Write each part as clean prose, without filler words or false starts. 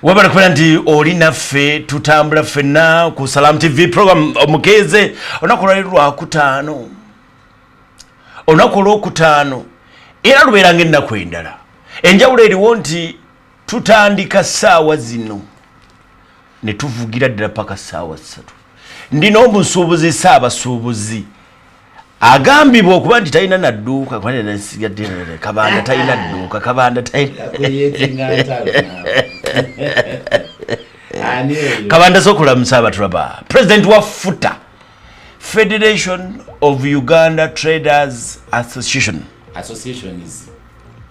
Webale kubeera nti oli naffe, tutambula ffenna ku Salam TV program omukeeze. Olunaku lwali lwakutaano, olunaku olwokutaano, era lubeera ng'ennaku endala. Enjawulo eriwo nti tutandika ssaawa zino ne tuvugira ddala paka ssaawa 3. Ndina omusuubuzi, saabasuubuzi agambibwa okuba nti talina nadduuka. Kabanda talina dduuka, Kabanda talina. Kabanda, sokulamusa abatulaba. President wa FUTA, Federation of Uganda Traders Association. Associations.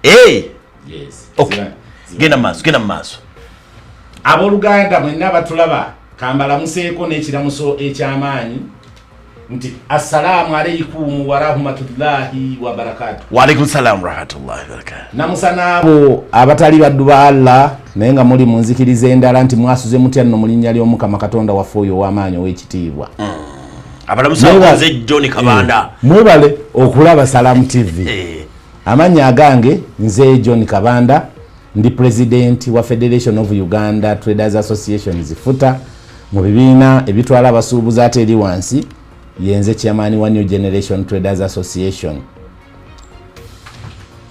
Hey! Yes. Okay. Genda maaso, genda maaso. Abooluganda mwenna batulaba, kambalamuseeko n'ekiramuso ekyamaanyi nti assalaamu aleikum warahmatullahi wabarakatu. Waalaikum salam rahmatullahi wabarakatu. Namusa n'abo abatali baddu ba Allah naye nga muli mu nzikiriza endala nti mwasuze mutya nno mu linnya ly'Omukama Katonda waffe oyo ow'amaanyi ow'ekitiibwa. Abalamusa, nze John Kabanda. Mwebale okulaba Salamu TV. Amannya agange nze John Kabanda, ndi president wa Federation of Uganda Traders Associations, FUTA, mu bibiina ebitwala abasuubuzi ate eri wansi yenze chairman wa New Generation Traders Association.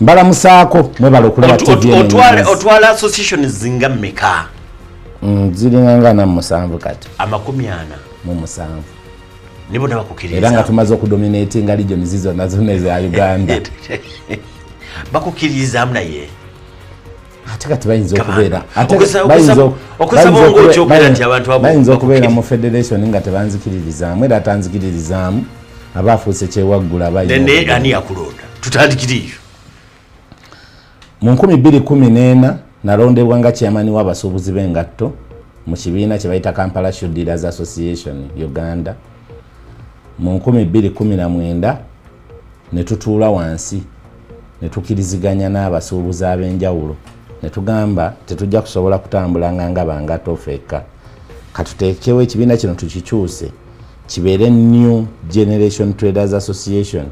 Mbalamusaako, mwebale okulaba TV eno. Otwala association zinga mmeka? Ziringa nga 47 kati. 40? Mu musanvu. Ne bonna bakukkiriza? Era nga tumaze okudominatinga regions zonna zonna eza Uganda. Bakukkiririzaamu naye? Ate kati bayinza okubeera ate Okusaba ng'okyogera nti abantu abo bayinza okubeera mu federation nga tebanzikiririzaamu, era atanzikiririzaamu aba afuuse kyewaggula, aba alina ne okugenda. Ani yakulonda? Tutandikire eyo. Mu 2014 nalondebwa nga chairman w'abasuubuzi b'engatto mu kibiina kye bayita Kampala Shoe Dealers Association Uganda. Mu 2019 ne tutuula wansi ne tukiriziganya n'abasuubuzi ab'enjawulo ne tugamba tetujja kusobola kutambulanga nga bangatto ffekka, katuteekewo ekibiina kino tukikyuse kibeere New Generation Traders Association,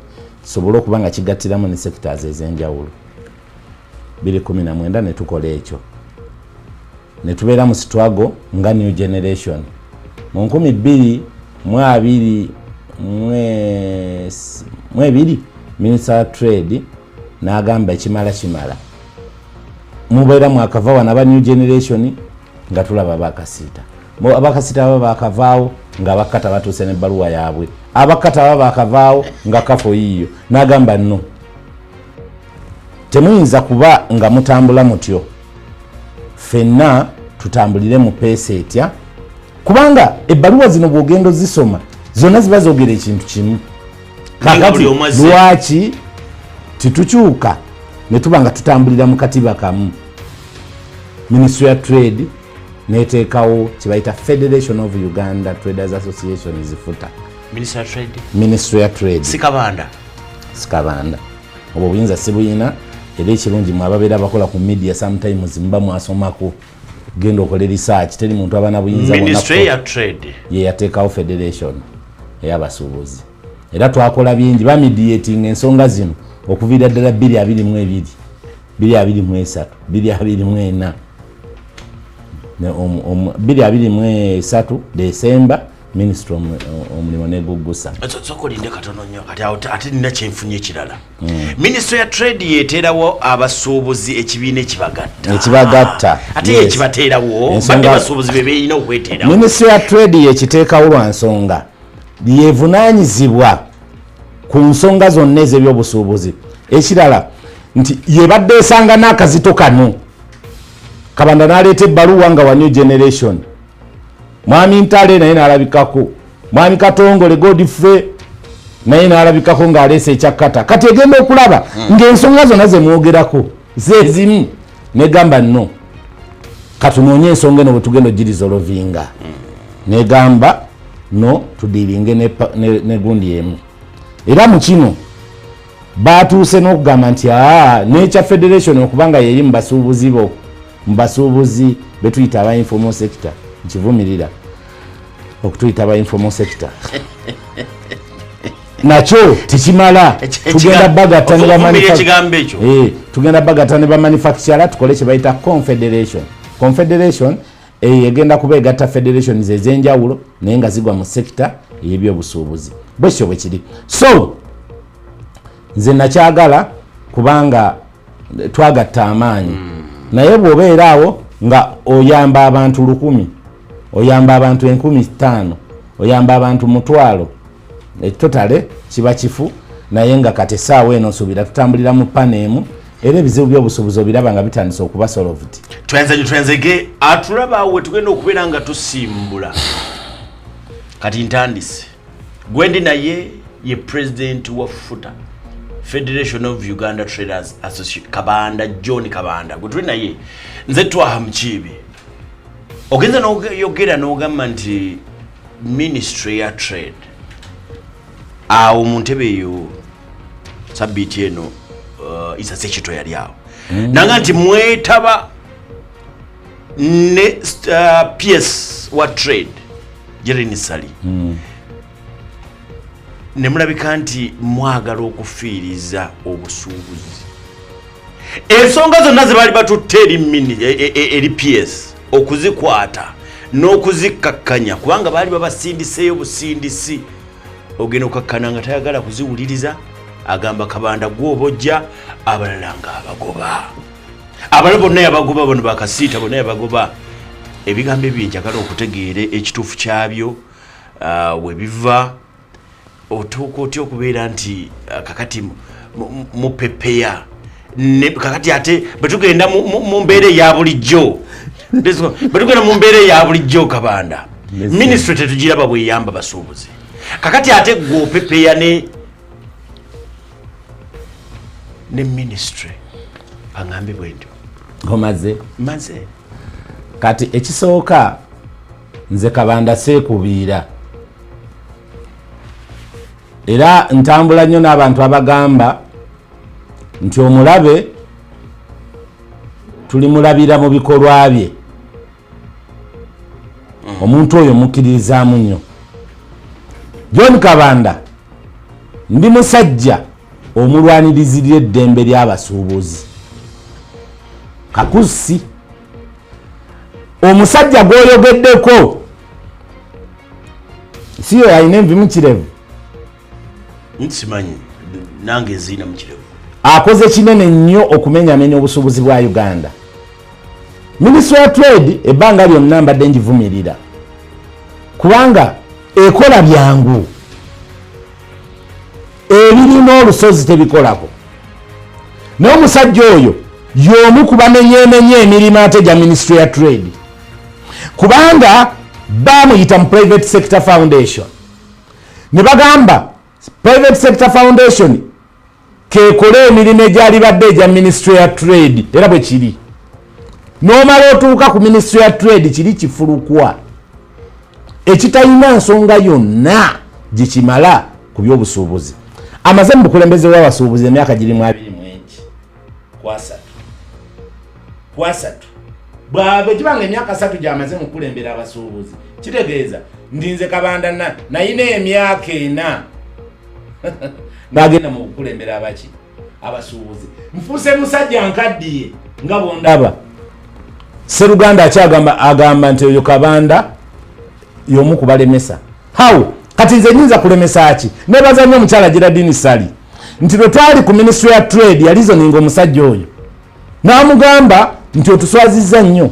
kisobole okuba nga kigattiramu ne sectors ez'enjawulo. 2019 ne tukola ekyo ne tubeera mu struggle nga New Generation. Mu 2022 Minister wa Trade n'agamba ekimala kimala, mubeera mwakava wano aba New Generation nga tulaba abakasiita. Abakasiita baba bakavaawo nga abakkata batuuse n'ebbaluwa yaabwe, abakkata baba bakavaawo nga kafo yiiyo. N'agamba no, temuyinza kuba nga mutambula mutyo, ffenna tutambulire mu peesa etya, kubanga ebbaluwa zino bw'ogenda ozisoma zonna ziba zoogera ekintu kimu. Naye nga Kakati buli omu azze. lwaki titukyuka ne tuba nga tutambulira mu katiba kamu? Ministry ya Trade neteekawo kyebayita Federation of Uganda Traders Association, FUTA. Minister of Trade? Ministry ya Trade. Sikabanda? Sikabanda, obwo obuyinza sibuyina. Era ekirungi mwe ababeera bakola ku media, sometimes muba mwasomako, genda okole research, teri muntu aba na buyinza bwonna. Ministry ya Trade. Ye yateekawo federation ey'abasuubuzi, era twakola bingi, bamediating ensonga zino okuviira ddala 2022, 2023, 2024, 2023 December minisitule omulimu neguggusa. Sooka olinde katono nnyo kati awo, ate nina kyenfunye ekirala. Ministry ya Trade yeteerawo abasuubuzi ekibiina ekibagatta? Ekibagatta, Ate yes. yekibateerawo? Badde basuubuzi be beerina okweteerawo? Minisitule ya Trade yekiteekawo lwa nsonga yevunaanyizibwa ku nsonga zonna ez'ebyobusuubuzi. Ekirala nti yebadde esanga n'akazito kano, Kabanda n'aleeta ebbaluwa nga wa New Generation, Mwami Ntale naye n'alabikako, Mwami Katongole Godfrey naye n'alabikako ng'aleese ekyakkata. Kati egenda okulaba ng'ensonga zonna zemwogerako zezimu, negamba no, katunoonye ensonga eno bwe tugenda ogiresolvinga. Negamba no, tudealinge ne gundi emu. Era mu kino batuuse n'okugamba nti aa, n'ekya federation okubanga yeri mu basuubuzi bo, mu basuubuzi betuyita aba informal sector, nkivumirira okutuyita aba informal sector, nakyo tekimala. Tugenda bagatta ne Ovumirira ekigambo ekyo? Tugenda bagatta ne bamanufacturer, tukole kye bayita confederation. Confederation eyo egenda kuba egatta federations ez'enjawulo, naye nga zigwa mu sector ey'ebyobusuubuzi. Bwekityo bwe kiri. So nze nakyagala kubanga twagatta amaanyi. Naye bw'obeera awo nga oyamba abantu 1000, oyamba abantu 5000, oyamba abantu 500,000, ekitotale kiba kifu. Naye nga kati essaawa eno nsuubira tutambulira mu paneemu, era ebizibu by'obusuubuzi obiraba nga bitandise okuba solved. Twenze twenzege atulaba we tugenda okubeera nga tusimbula. Kati ntandise gwendi naye ye president wa FUTA, Federation of Uganda Traders Association, Kabanda John Kabanda gwe tuli naye. Nze Twaha Mukiibi. Ogenza n'oyogera n'ogamba nti ministry ya trade awo mu ntebe eyo sabbiiti eno, Isa Sekito yali awo nanga nti mwetaba ne PS wa trade Jeremy Ssali, ne mulabika nti mwagala okufiiriza obusuubuzi. Ensonga zonna ze baali batutte eri eri PS okuzikwata n'okuzikkakkanya, kubanga baali babasindiseeyo busindisi, ogenda okakkana nga tayagala kuziwuliriza, agamba Kabanda gw'obojja, abalala ng'abagoba, abalala bonna yabagoba, bano bakasiita bonna yabagoba. Ebigambo ebyo njagala okutegeera ekituufu kyabyo, webiva. Otuuka otya okubeera nti kakati mupepeya kakati ate bwe tugenda mu mbeera eya bulijjo, bwe tugenda mu mbeera eya bulijjo, Kabanda, ministry tetugiraba bweyamba basuubuzi. Kakati ate gwe opepeya ne ministry, aŋambe bwe ntyo. Omaze? Maze. Kati ekisooka, nze Kabanda seekubiira, era ntambula nnyo n'abantu abagamba nti omulabe tulimulabira mu bikolwa bye. Omuntu oyo mukkiririzaamu nnyo. John Kabanda, ndi musajja omulwanirizirira eddembe ly'abasuubuzi. Kakusi omusajja gw'oyogeddeko siyo alina envi mu kirevu? Nsimanyi, nange eziina mu kirevu. Akoze kinene nnyo okumenyamenya obusuubuzi bwa Uganda. Ministry ya trade ebbanga lyonna mbadde ngivumirira kubanga ekola byangu, ebirina olusozi tebikolako. Naye omusajja oyo y'omu ku bamenyemenye emirimu ate gya ministry ya trade, kubanga bamuyita mu Private Sector Foundation ne bagamba Private Sector Foundation kekole emirimu egyalibadde egya ministry ya trade. Era bwe kiri, n'omala otuuka ku ministry ya trade, kiri kifulukwa ekitalina nsonga yonna gyekimala ku byobusuubuzi. Amaze mu bukulembeze bw'abasuubuzi emyaka girimu 21 kwasatu kwasatu. Bwabwe kibanga emyaka 30 gyamaze mu kukulembera abasuubuzi, kitegeeza ndi nze Kabanda nayina emyaka 4 n'agenda mu kukulembera abaki abasuubuzi. Nfuuse musajja nkaddiye nga bwondaba. Seruganda akyagamba, agamba nti oyo Kabanda y'omu kubalemesa. How kati nze nyinza kulemesa ki? Nebaza nnyo omukyala Geraldine Ssali nti lwe twali ku ministry ya trade yalizoninga omusajja oyo n'amugamba nti otuswazizza nnyo,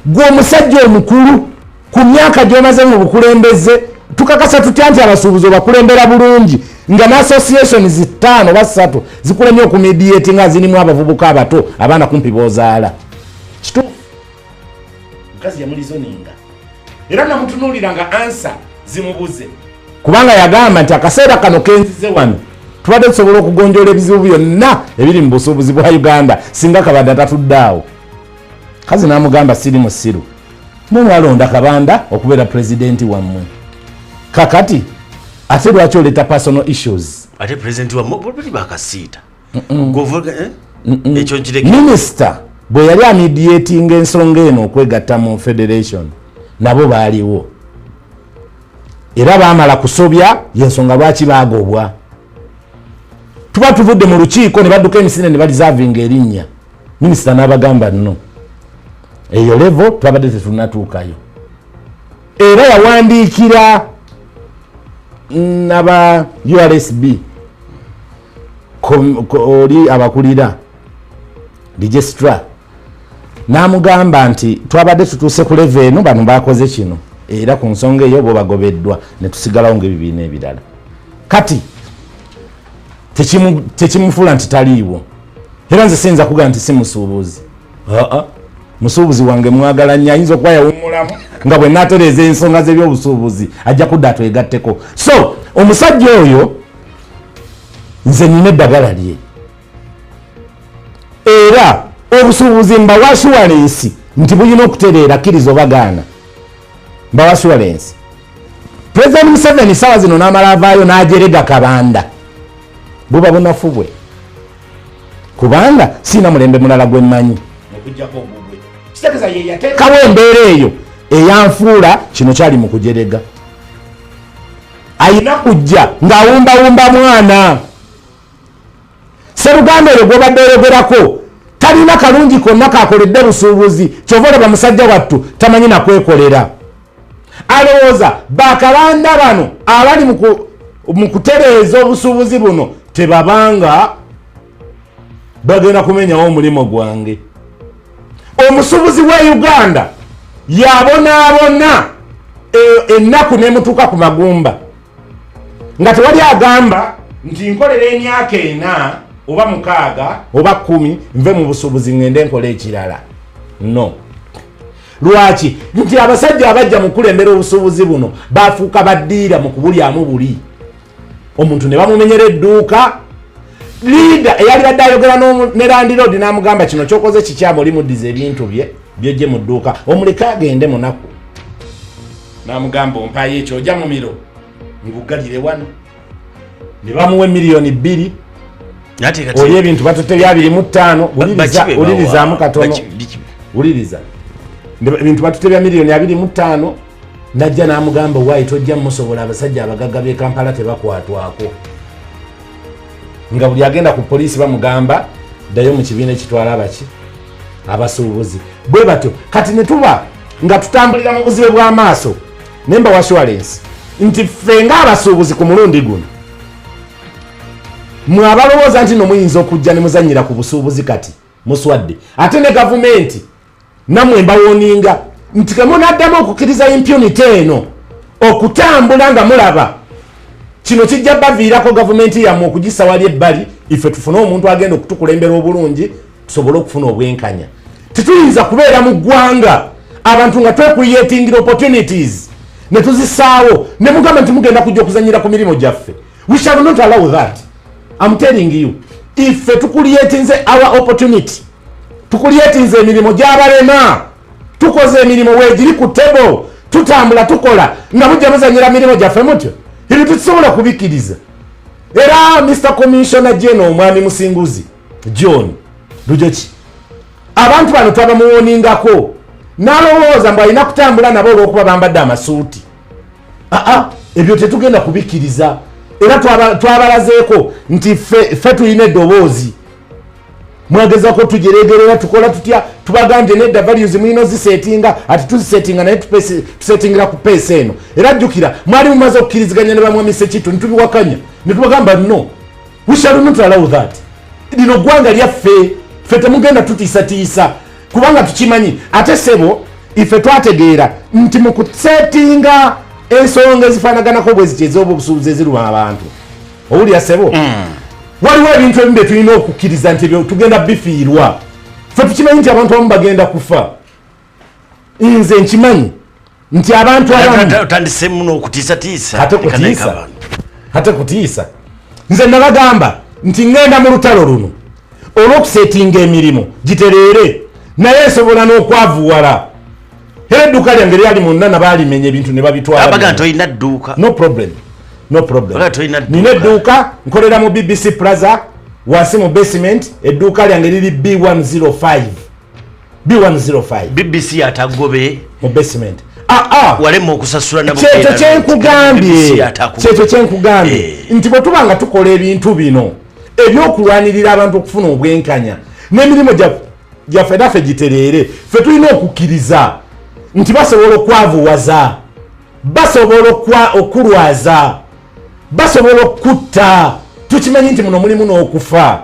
gwe omusajja omukulu ku myaka gy'omaze mu bukulembeze, tukakasa tutya nti abasuubuzi obakulembera bulungi nga ne association 5 oba 3 zikulemye okumediate nga zirimu abavubuka abato, abaana kumpi boozaala? Kituufu, mukazi yamulizoninga era namutunuulira nga ansa zimubuze, kubanga yagamba nti akaseera kano kenzize wano tubadde tusobola okugonjoola ebizibu byonna ebiri mu busuubuzi bwa Uganda singa Kabanda tatudde awo. Kazi n'amugamba, siri musiru, mwe mwalonda Kabanda okubeera pulezidenti wammwe, kakati ate lwaki oleeta personal issues? Ate pulezidenti wammwe bakasiita ekyo nkireke. Minisita bwe yali amediatinga ensonga eno okwegatta mu federation, nabo baaliwo era baamala kusobya, yensonga lwaki baagobwa. Tuba tuvudde mu lukiiko ne badduka emisinde ne bareservinga erinnya. Minisita n'abagamba, no, Eyo level twabadde tetunnatuukayo. Era yawandiikira aba URSB, oli abakulira registrar, n'amugamba nti twabadde tutuuse ku level eno, bano bakoze kino, era ku nsonga eyo bo bagobeddwa, ne tusigalawo ng'ebibiina ebirala. Kati tekimufuula nti taliiwo. Era nze siyinza kugamba nti si musuubuzi. Aa, musuubuzi wange mwagala nnyo, ayinza okuba yawummulamu nga bwe naatereeza ensonga z'ebyobusuubuzi ajja kudda atwegatteko. So omusajja oyo nze nina eddagala lye, era obusuubuzi mbawa assurance nti bulina okutereera, kkiriza oba gaana, mbawa assurance. President Museveni sawa zino n'amala avaayo n'ajerega Kabanda, buba bunafu bwe, kubanga siina mulembe mulala gwe mmanyi okuggyako ogugwe. Kitegeeza ye yateekawo embeera eyo eyanfuula kino kyali mu kujerega. Ayina kujja ng'awumbawumba mwana. Seruganda oyo gwobadde oyogerako talina kalungi konna kakoledde busuubuzi. Kyova olaba musajja wattu tamanyi nakwekolera, alowooza bakabanda bano abali mu kutereeza obusuubuzi buno tebabanga bagenda kumenyawo omulimu gwange. Omusuubuzi wa Uganda yabonaabona, ennaku nemutuuka ku magumba nga tewali agamba nti nkolera emyaka 4 oba 6 oba 10 nve mu busuubuzi ngende nkola ekirala. No, lwaki? Nti abasajja abajja mu kukulembera obusuubuzi buno bafuuka baddiira mu kubulyamu buli omuntu ne bamumenyera edduuka. Leader eyali badde ayogera ne landlord n'amugamba kino kyokoze kikyamu, oli muddiza ebintu bye byojje mu dduuka, omuleke agende munaku, n'amugamba ompaayo ekyo ojja mumiro ngugalire wano, ne bamuwa 2 miliyoni. Oli ebintu batutte bya 25. Wulirizaamu katono, wuliriza. Ebintu batutte bya miliyoni 25, najja n'amugamba waayi tojja musobola, abasajja abagagga b'e Kampala tebakwatwako. Nga buli agenda ku poliisi bamugamba ddayo mu kibiina ekitwala abaki abasuubuzi. Bwe batyo kati ne tuba nga tutambulira mu buzibe bw'amaaso. Nemba assurance nti ffe ng'abasuubuzi ku mulundi guno, mwe abalowooza nti no muyinza okujja ne muzannyira ku busuubuzi, kati muswadde. Ate ne gavumenti nammwe mbawarninga nti kemunaddamu okukkiriza impunity eno okutambula nga mulaba kino kijja baviirako gavumenti yammwe okugissa wali ebbali, ife tufune omuntu agenda okutukulembera obulungi, tusobole okufuna obwenkanya. Tetuyinza kubeera mu ggwanga abantu nga twecreatingira opportunities ne tuzisaawo ne mugamba nti mugenda kujja okuzanyira ku mirimu gyaffe. We shall not allow that. I'm telling you, ife tucreatinze our opportunity, tucreatinze emirimu gy'abalema, tukoze emirimu weegiri ku table, tutambula tukola, nga mujja muzanyira mirimu gyaffe mutyo. Ebyo tetusobola kubikkiriza. Era Mr Commissioner General, omwami Musinguzi John Rujoki, abantu bano twabamuwarningako, n'alowooza mbu alina kutambula nabo olw'okuba bambadde amasuuti. Aa, ebyo tetugenda kubikkiriza. Era twabalazeeko nti ffe tulina eddoboozi. Mwagezako tujeregerera, tukola tutya, tubagambye nedda, values mulina ozisettinga, ati tuzisettinga, naye tusettingira ku peesa eno. Era jjukira mwali mumaze okukkiriziganya ne bamwamisa ekitu, netubiwakanya netubagamba no, we shall not allow that. Lino ggwanga lyaffe, ffe temugenda tutiisatiisa, kubanga tukimanyi. Ate sebo, ife twategeera nti mu kusettinga ensonga ezifaanaganako bwe ziti ez'obusuubuzi eziruma abantu, owulira sebo, waliwo ebintu ebimu bye tulina okukkiriza nti ebyo tugenda bifiirwa. Ffe tukimanyi nti abantu abamu bagenda kufa. Nze nkimanyi nti abantu abamu Otandisemu n'okutiisatiisa. Ate kutiisa, ate kutiisa. Nze nabagamba nti ŋŋenda mu lutalo luno olw'okusettinga emirimu gitereere, naye nsobola n'okwavuwala. Era edduuka lyange lyali munna nabaalimenya ebintu ne babitwala Abaga byonna. nti olina dduuka. No problem, no problem. Oba tolina dduuka. Nina edduuka, nkolera mu BBC Plaza wansi mu basement. Edduuka lyange liri B105, B105. BBC atagobe? Mu basement. Ah, ah. Walema okusasula na Kyekyo bukeera. kyenkugambye. BBC atakugobe. Kyekyo kyenkugambye nti bwe tuba nga tukola ebintu bino ebyokulwanirira abantu okufuna obwenkanya n'emirimu gyaffe. Gyaffe naffe gitereere. Ffe tulina okukkiriza nti basobola okwavuwaza, basobola okulwaza, basobola okutta. Tukimanyi nti muno mulimu n'okufa,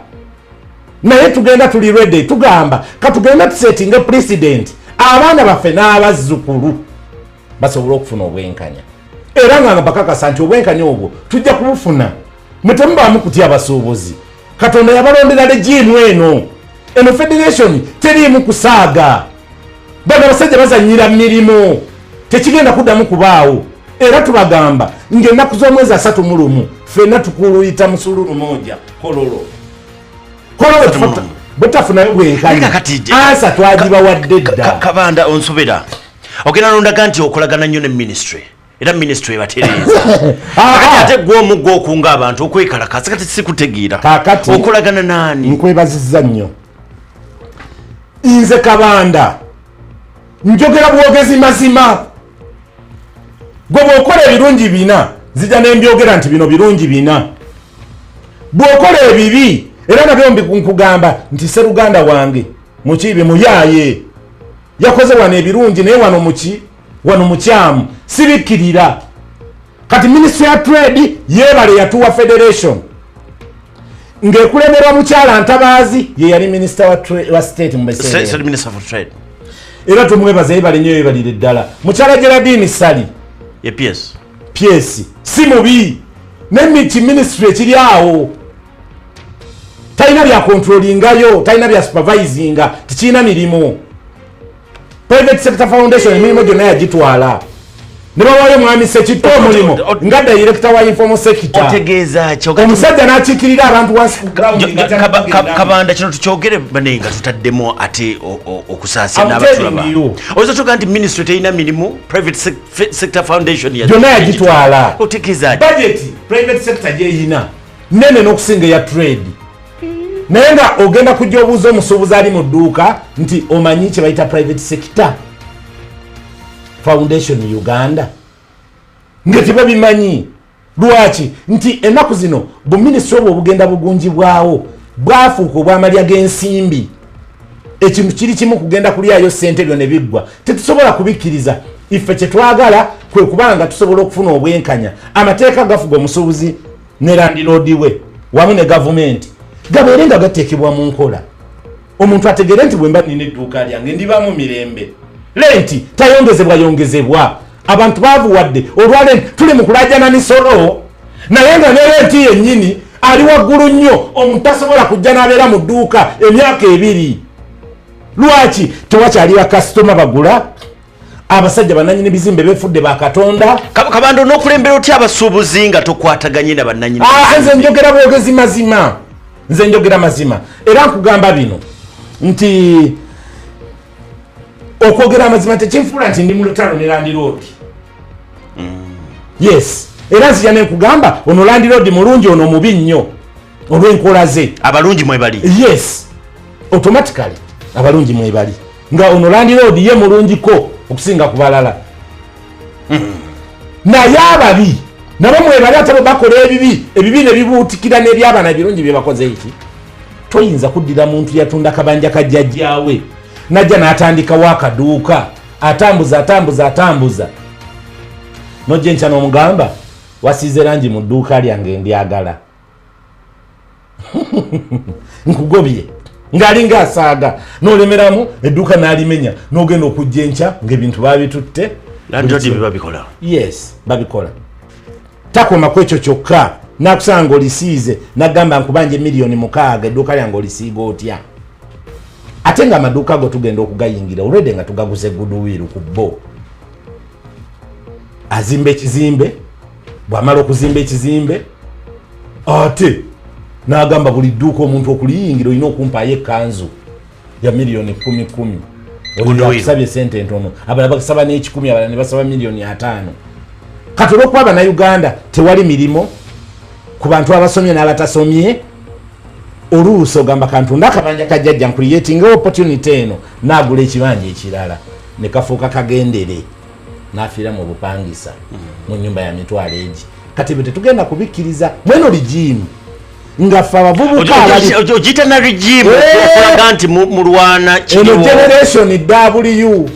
naye tugenda tuli ready. Tugamba katugenda tusettinge precedent, abaana baffe n'abazzukulu basobola okufuna obwenkanya. Era nga bakakasa nti obwenkanya obwo tujja kubufuna. Mwe temubaamu kutya. Abasuubuzi Katonda yabalondera regime eno. Eno federation teriimu kusaaga. Bano abasajja bazanyira mirimu, tekigenda kuddamu kubaawo. Era tubagamba ngaennaku z'omwezi 31 ffenna tukuluyita musululu moja Kololo. Kololo bwe tafunayo bwenkanya, ansa twagibawadde dda. Kabanda, onsobera. Ogenda nondaga nti okolagana nnyo ne ministry, era ministry ebatereeza. Kati ate gwe omu gwe okunga abantu okwekalakasa, kati sikutegeera. Kakati okolagana naani? Nkwebazizza nnyo. Nze Kabanda njogera bwogezi mazima. Gwe bw'okola ebirungi bina, nzija nembyogera nti bino birungi bina. Bw'okola ebibi, era nabyo nkugamba nti seruganda wange mukiibi muyaaye yakoze wano ebirungi, naye wano muki, wano mukyamu, sibikkirira. Kati Ministry ya Trade yeebale yatuwa federation ng'ekulemberwa mukyala Ntabaazi, ye yali minisita wa state mu biseera. Minister for Trade. Era tumwebaza, yebale nnyo, yebalire ddala mukyala Geraldine Ssali. Ye PS. PS si mubi, ne ki ministry ekiri awo talina bya controllingayo, talina bya supervisinga, tekirina mirimu. Private Sector Foundation emirimu gyonna yagitwala, ne bawaayo mwami Sekitto omulimu nga director wa informal sector. Otegeeza ki? Omusajja n'akiikirira abantu wansi ku ground nga tannagenda. Kabanda, kino tukyogere bane nga tutaddemu ate okusaasira I'm n'abatulaba. telling you. Oyinza tuga nti ministry terina mirimu, Private Sector Foundation Gyonna yagitwala. Otegeeza ki? Budget private sector gyeyina nene n'okusinga eya trade, naye nga ogenda kujja obuuza omusuubuzi ali mu dduuka nti omanyi kye bayita Private Sector Foundation Uganda, nga tebabimanyi. Lwaki? Nti ennaku zino buminisitule obwo obugenda bugunjibwawo bwafuuka obwamalya g'ensimbi. Ekintu kiri kimu, kugenda kulyayo sente, byo ne biggwa. Tetusobola kubikkiriza. Ife kyetwagala kwe kubanga tusobola okufuna obwenkanya. Amateeka gafuga omusuubuzi ne landlord we wamu ne gavumenti gabeere nga gateekebwa mu nkola, omuntu ategeere nti bwe mba nina edduuka lyange ndibamu mirembe, renti tayongezebwa yongezebwa. Abantu baavuwadde olwa renti. Tuli mu kulajana misolo, naye nga ne renti yennyini ali waggulu nnyo. Omuntu tasobola kujja n'abeera mu dduuka emyaka 2. Lwaki? Tewakyali bakasitoma bagula. Abasajja bananyini bizimbe befudde bakatonda. Kabanda, onookulembera otya abasuubuzi nga tokwataganye na bannanyini? Ah, nze njogera bwogezi mazima. Nze njogera mazima, era nkugamba bino nti okwogera amazima tekinfuula nti ndi mu lutalo ne landlord. Yes, era nzija nenkugamba ono landlord mulungi, ono mubi nnyo olw'enkola ze. Abalungi mwebali? Yes, automatically abalungi mwebali, nga ono landlord ye mulungiko okusinga ku balala, naye ababi nabo mwebali, ate bwe bakola ebibi, ebibi ne bibuutikira n'ebyabana ebirungi bye bakoze. Eki toyinza kuddira muntu yatunda kabanja ka jjajjaawe najja n'atandikawo akaduuka, atambuza, atambuza, atambuza, nojja enkya n'omugamba wasiize langi mu dduuka lyange, ndyagala nkugobye, ng'alinga asaaga, n'olemeramu edduuka n'alimenya, n'ogenda okujja enkya ng'ebintu babitutte. Landlord bye babikola? Yes, babikola. Takoma ku ekyo kyokka, nakusanga olisiize, nagamba nkubanja 6 million, edduuka lyange olisiiga otya? Ate nga amaduuka ago tugenda okugayingira olwedde nga tugaguze goodwill ku bo. Azimba ekizimbe, bw'amala okuzimba ekizimbe ate n'agamba buli dduuka omuntu okuliyingira olina okumpaayo ekkanzu ya miliyoni 10 10. Goodwill. Akusabye sente entono, abalala basaba n'ekikumi, abalala ne basaba 50 million. Kati olwokuba Bannayuganda tewali mirimu ku bantu abasomye n'abatasomye, oluusi ogamba kantunda akabanja ka jjajja ncreatinga opportunity eno, naagula ekibanja ekirala ne kafuuka kagendere, n'afiira mu bupangisa mu nyumba ya mitwalo egi. Kati ebyo tetugenda kubikkiriza mweno regime. Nga ffe abavubuka ogiyita na regime okulaga nti mulwana. Eno generation W,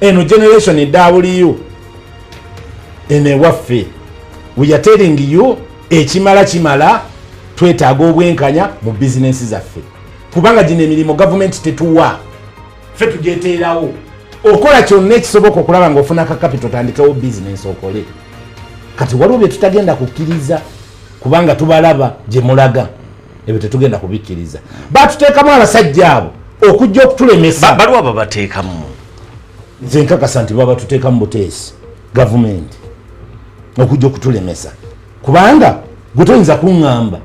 eno generation W, eno ewaffe we are telling you ekimala kimala. Twetaaga obwenkanya mu bizinensi zaffe, kubanga gino emirimu gavumenti tetuwa, ffe tugyeteerawo. Okola kyonna ekisoboka okulaba nga ofuna ka capital, otandikewo bizinensi okole. Kati waliwo bye tutagenda kukkiriza, kubanga tubalaba gye mulaga. Ebyo tetugenda kubikkiriza. Batuteekamu abasajja abo okujja okutulemesa. Baliwo ababateekamu? Nze nkakasa nti baba tuteekamu buteesi gavumenti okujja okutulemesa, kubanga gwe toyinza kuŋŋamba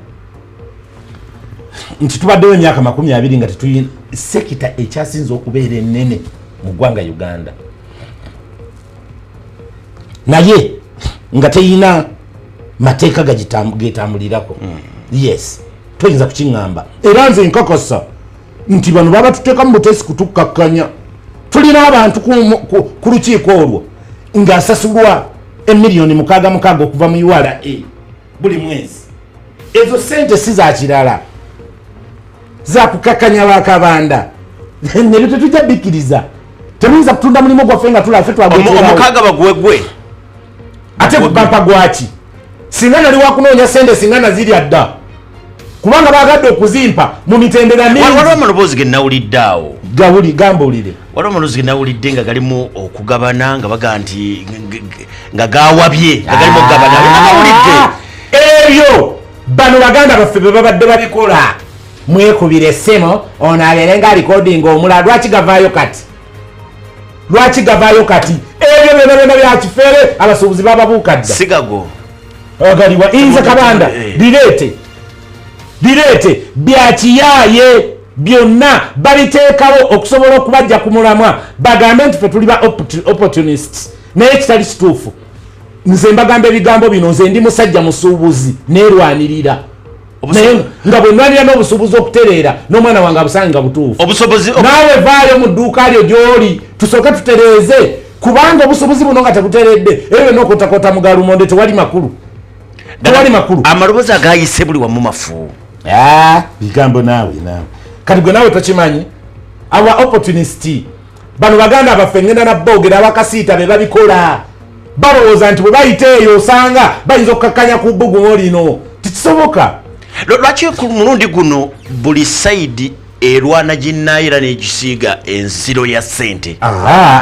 nti tubaddewo emyaka 20 nga tetulina sector ekyasinza okubeera ennene mu ggwanga Uganda, naye nga teyina mateeka getambulirako. Yes, toyinza kukiŋŋamba. Era nze nkakasa nti bano baba tuteekamu buteesi kutukkakkanya. Tulina abantu ku lukiiko olwo ng'asasulwa emiliyoni 66 okuva mu URA buli mwezi. Ezo sente si za kirala, zakukakkanya bakabanda. Nebyo tetujja bikkiriza. Temuyinza kutunda mulimu gwaffe nga tulafe. Omukaaga bagwegwe. Ate bampa gwaki? Singa nali wakunoonya sente, singa nazirya dda, kubanga bagadde okuzimpa mu mitendera mingi. Waliwo amaloboozi ge nawulidde awo. Gawuli, gambulire. Waliwo amaloboozi ge nawulidde nga galimu okugabana, nga baga nti nga gawabye, nga galimu okugabana. Nawulidde. Ebyo bano baganda baffe bwe babadde babikola. Mwekubira essimu, ono abeere nga alikodinga omulala. Lwaki gavaayo kati? Lwaki gavaayo kati? Ebyo byona byona byakifeere. Abasuubuzi bababuuka dda. Sigago. Agaliwa inze Kabanda. Bireete, bireete. Byakiyaaye byonna babiteekawo okusobola okubajja ku mulamwa, bagambe nti fe tuli ba opportunists, naye kitali kituufu. Nze mbagamba ebigambo bino, nze ndi musajja musuubuzi, neerwanirira, naye nga bwe nwanira n'obusuubuzi okutereera n'omwana wange abusange nga butuufu. Obusobozi Naawe vaayo mu dduuka lyo gy'oli, tusooke tutereeze, kubanga obusuubuzi buno nga tebuteredde, ebyo byonna okotakota mu galumonde tewali makulu, tewali makulu. Amaloboozi agayise buli wamu mafu. Ah, bigambo naawe, naawe kati gwe naawe tokimanyi. Our opportunist bano baganda baffe, ngenda naboogera, abakasiita be babikola. Balowooza nti bwe bayita eyo osanga bayinza okukakkanya ku bbugumo lino. Tekisoboka. Lwaki ku mulundi guno buli side erwana ginnayo era negisiiga ensiro ya ssente?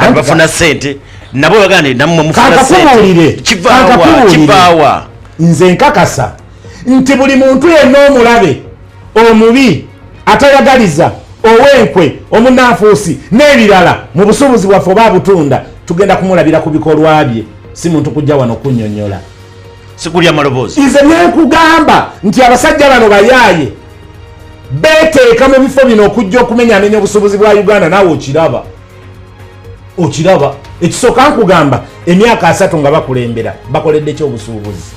Kati bafuna ssente, nabo bagamba nti nammwe mufuna Kankakubuulire. ssente. Kivaawa? Kankakubuulire. Kivaawa? Nze nkakasa nti buli muntu yenna omulabe, omubi, atayagaliza, ow'enkwe, omunanfuusi n'ebirala mu busuubuzi bwaffe oba abutunda, tugenda kumulabira ku bikolwa bye. Si muntu kujja wano kunnyonnyola. Sikulya maloboozi. Nze byenkugamba nti abasajja bano bayaaye, beteeka mu bifo bino okujja okumenyamenya obusuubuzi bwa Uganda. Naawe okiraba, okiraba. Ekisooka nkugamba, emyaka 30 nga bakulembera, bakoledde ki obusuubuzi?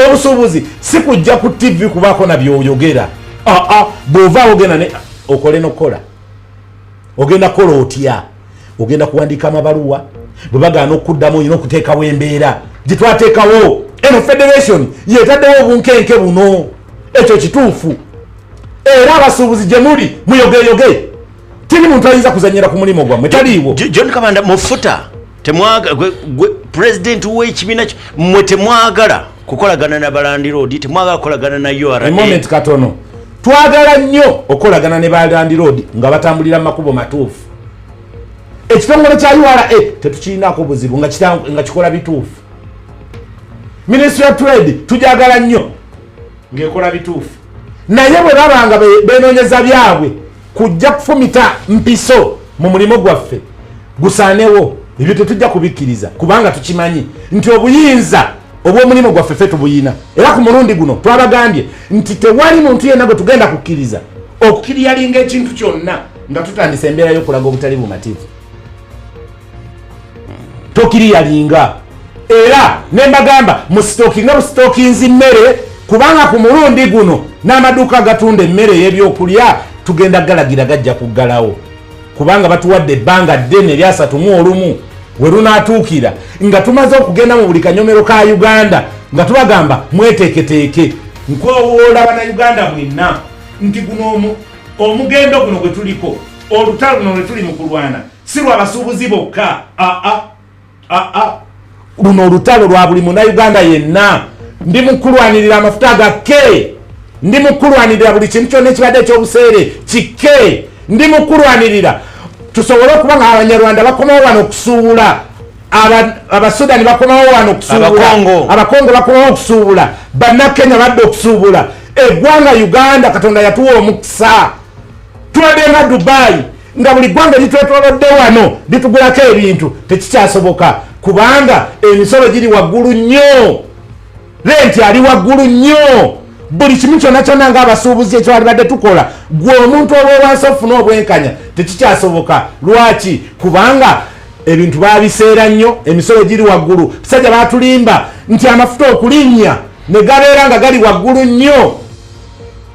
Obusuubuzi si kujja ku TV kubaako na byoyogera. Aa, bw'ovaawo ogenda ne okole nokukola, ogenda kukola otya? Ogenda kuwandiika amabaluwa, bwe bagaana okuddamu olina okuteekawo embeera gye twateekawo. Eno federation yetaddewo obunkenke buno, ekyo kituufu. Era abasuubuzi gye muli muyogeyoge, teri muntu ayinza kuzanyira ku mulimu gwammwe, taliiwo. John Kabanda, mufuta gwe president w'ekibiina mmwe temwagala kukolagana na balandiroodi, temwagala kukolagana na URA? Moment katono. Twagala nnyo okukolagana ne balandiroodi nga batambulira mu makubo matuufu. Ekitongole kya URA tetukirinako buzibu nga kikola bituufu. Ministry ya Trade tujagala nnyo ng'ekola bituufu, naye bwe baba nga benoonyeza byabwe kujja kufumita mpiso mu mulimu gwaffe gusaanewo, ebyo tetujja kubikkiriza, kubanga tukimanyi nti obuyinza obw'omulimu gwaffe ffe tubuyina. Era ku mulundi guno twabagambye nti tewali muntu yenna gwe tugenda kukkiriza okukiriyalinga ekintu kyonna nga tutandise embeera y'okulaga obutali bumativu. Tokiriyalinga. Era ne mbagamba musitokinga busitokinzi mmere, kubanga ku mulundi guno n'amaduuka agatunda emmere ey'ebyokulya tugenda galagira gajja kuggalawo, kubanga batuwadde ebbanga ddene eryasatu mu olumu we lunaatuukira nga tumaze okugenda mu buli kanyomero ka Uganda nga tubagamba mweteeketeeke. Nkowoola Bannayuganda mwenna nti guno omugendo guno gwe tuliko, olutalo luno lwe tuli mu kulwana, si lwa basuubuzi bokka. Aa aa, luno olutalo lwa buli Munnayuganda yenna. Ndi mu kulwanirira amafuta gakke, ndi mu kulwanirira buli kintu kyonna ekibadde ekyobuseere kikke, ndi mu kulwanirira tusobole okuba nga Abanyarwanda bakomawo wano okusuubula, Abasudani bakomawo wano okusuubula, Abakongo bakomawo okusuubula, Bannakenya badde okusuubula. Eggwanga Uganda Katonda yatuwa omukisa, tubadde nga Dubai, nga buli ggwanga litwetolodde wano litugulako ebintu. Tekikyasoboka kubanga emisolo giri waggulu nnyo, renti ali waggulu nnyo, buli kimu kyonna kyonna ngaabasuubuzi ekyewalibadde tukola, gwe omuntu olwowansi ofuna obwenkanya tekikyasoboka. Lwaki? Kubanga ebintu babiseera nnyo, emisolo giri waggulu. Basajja batulimba nti amafuta okulinnya ne gabeera nga gali waggulu nnyo,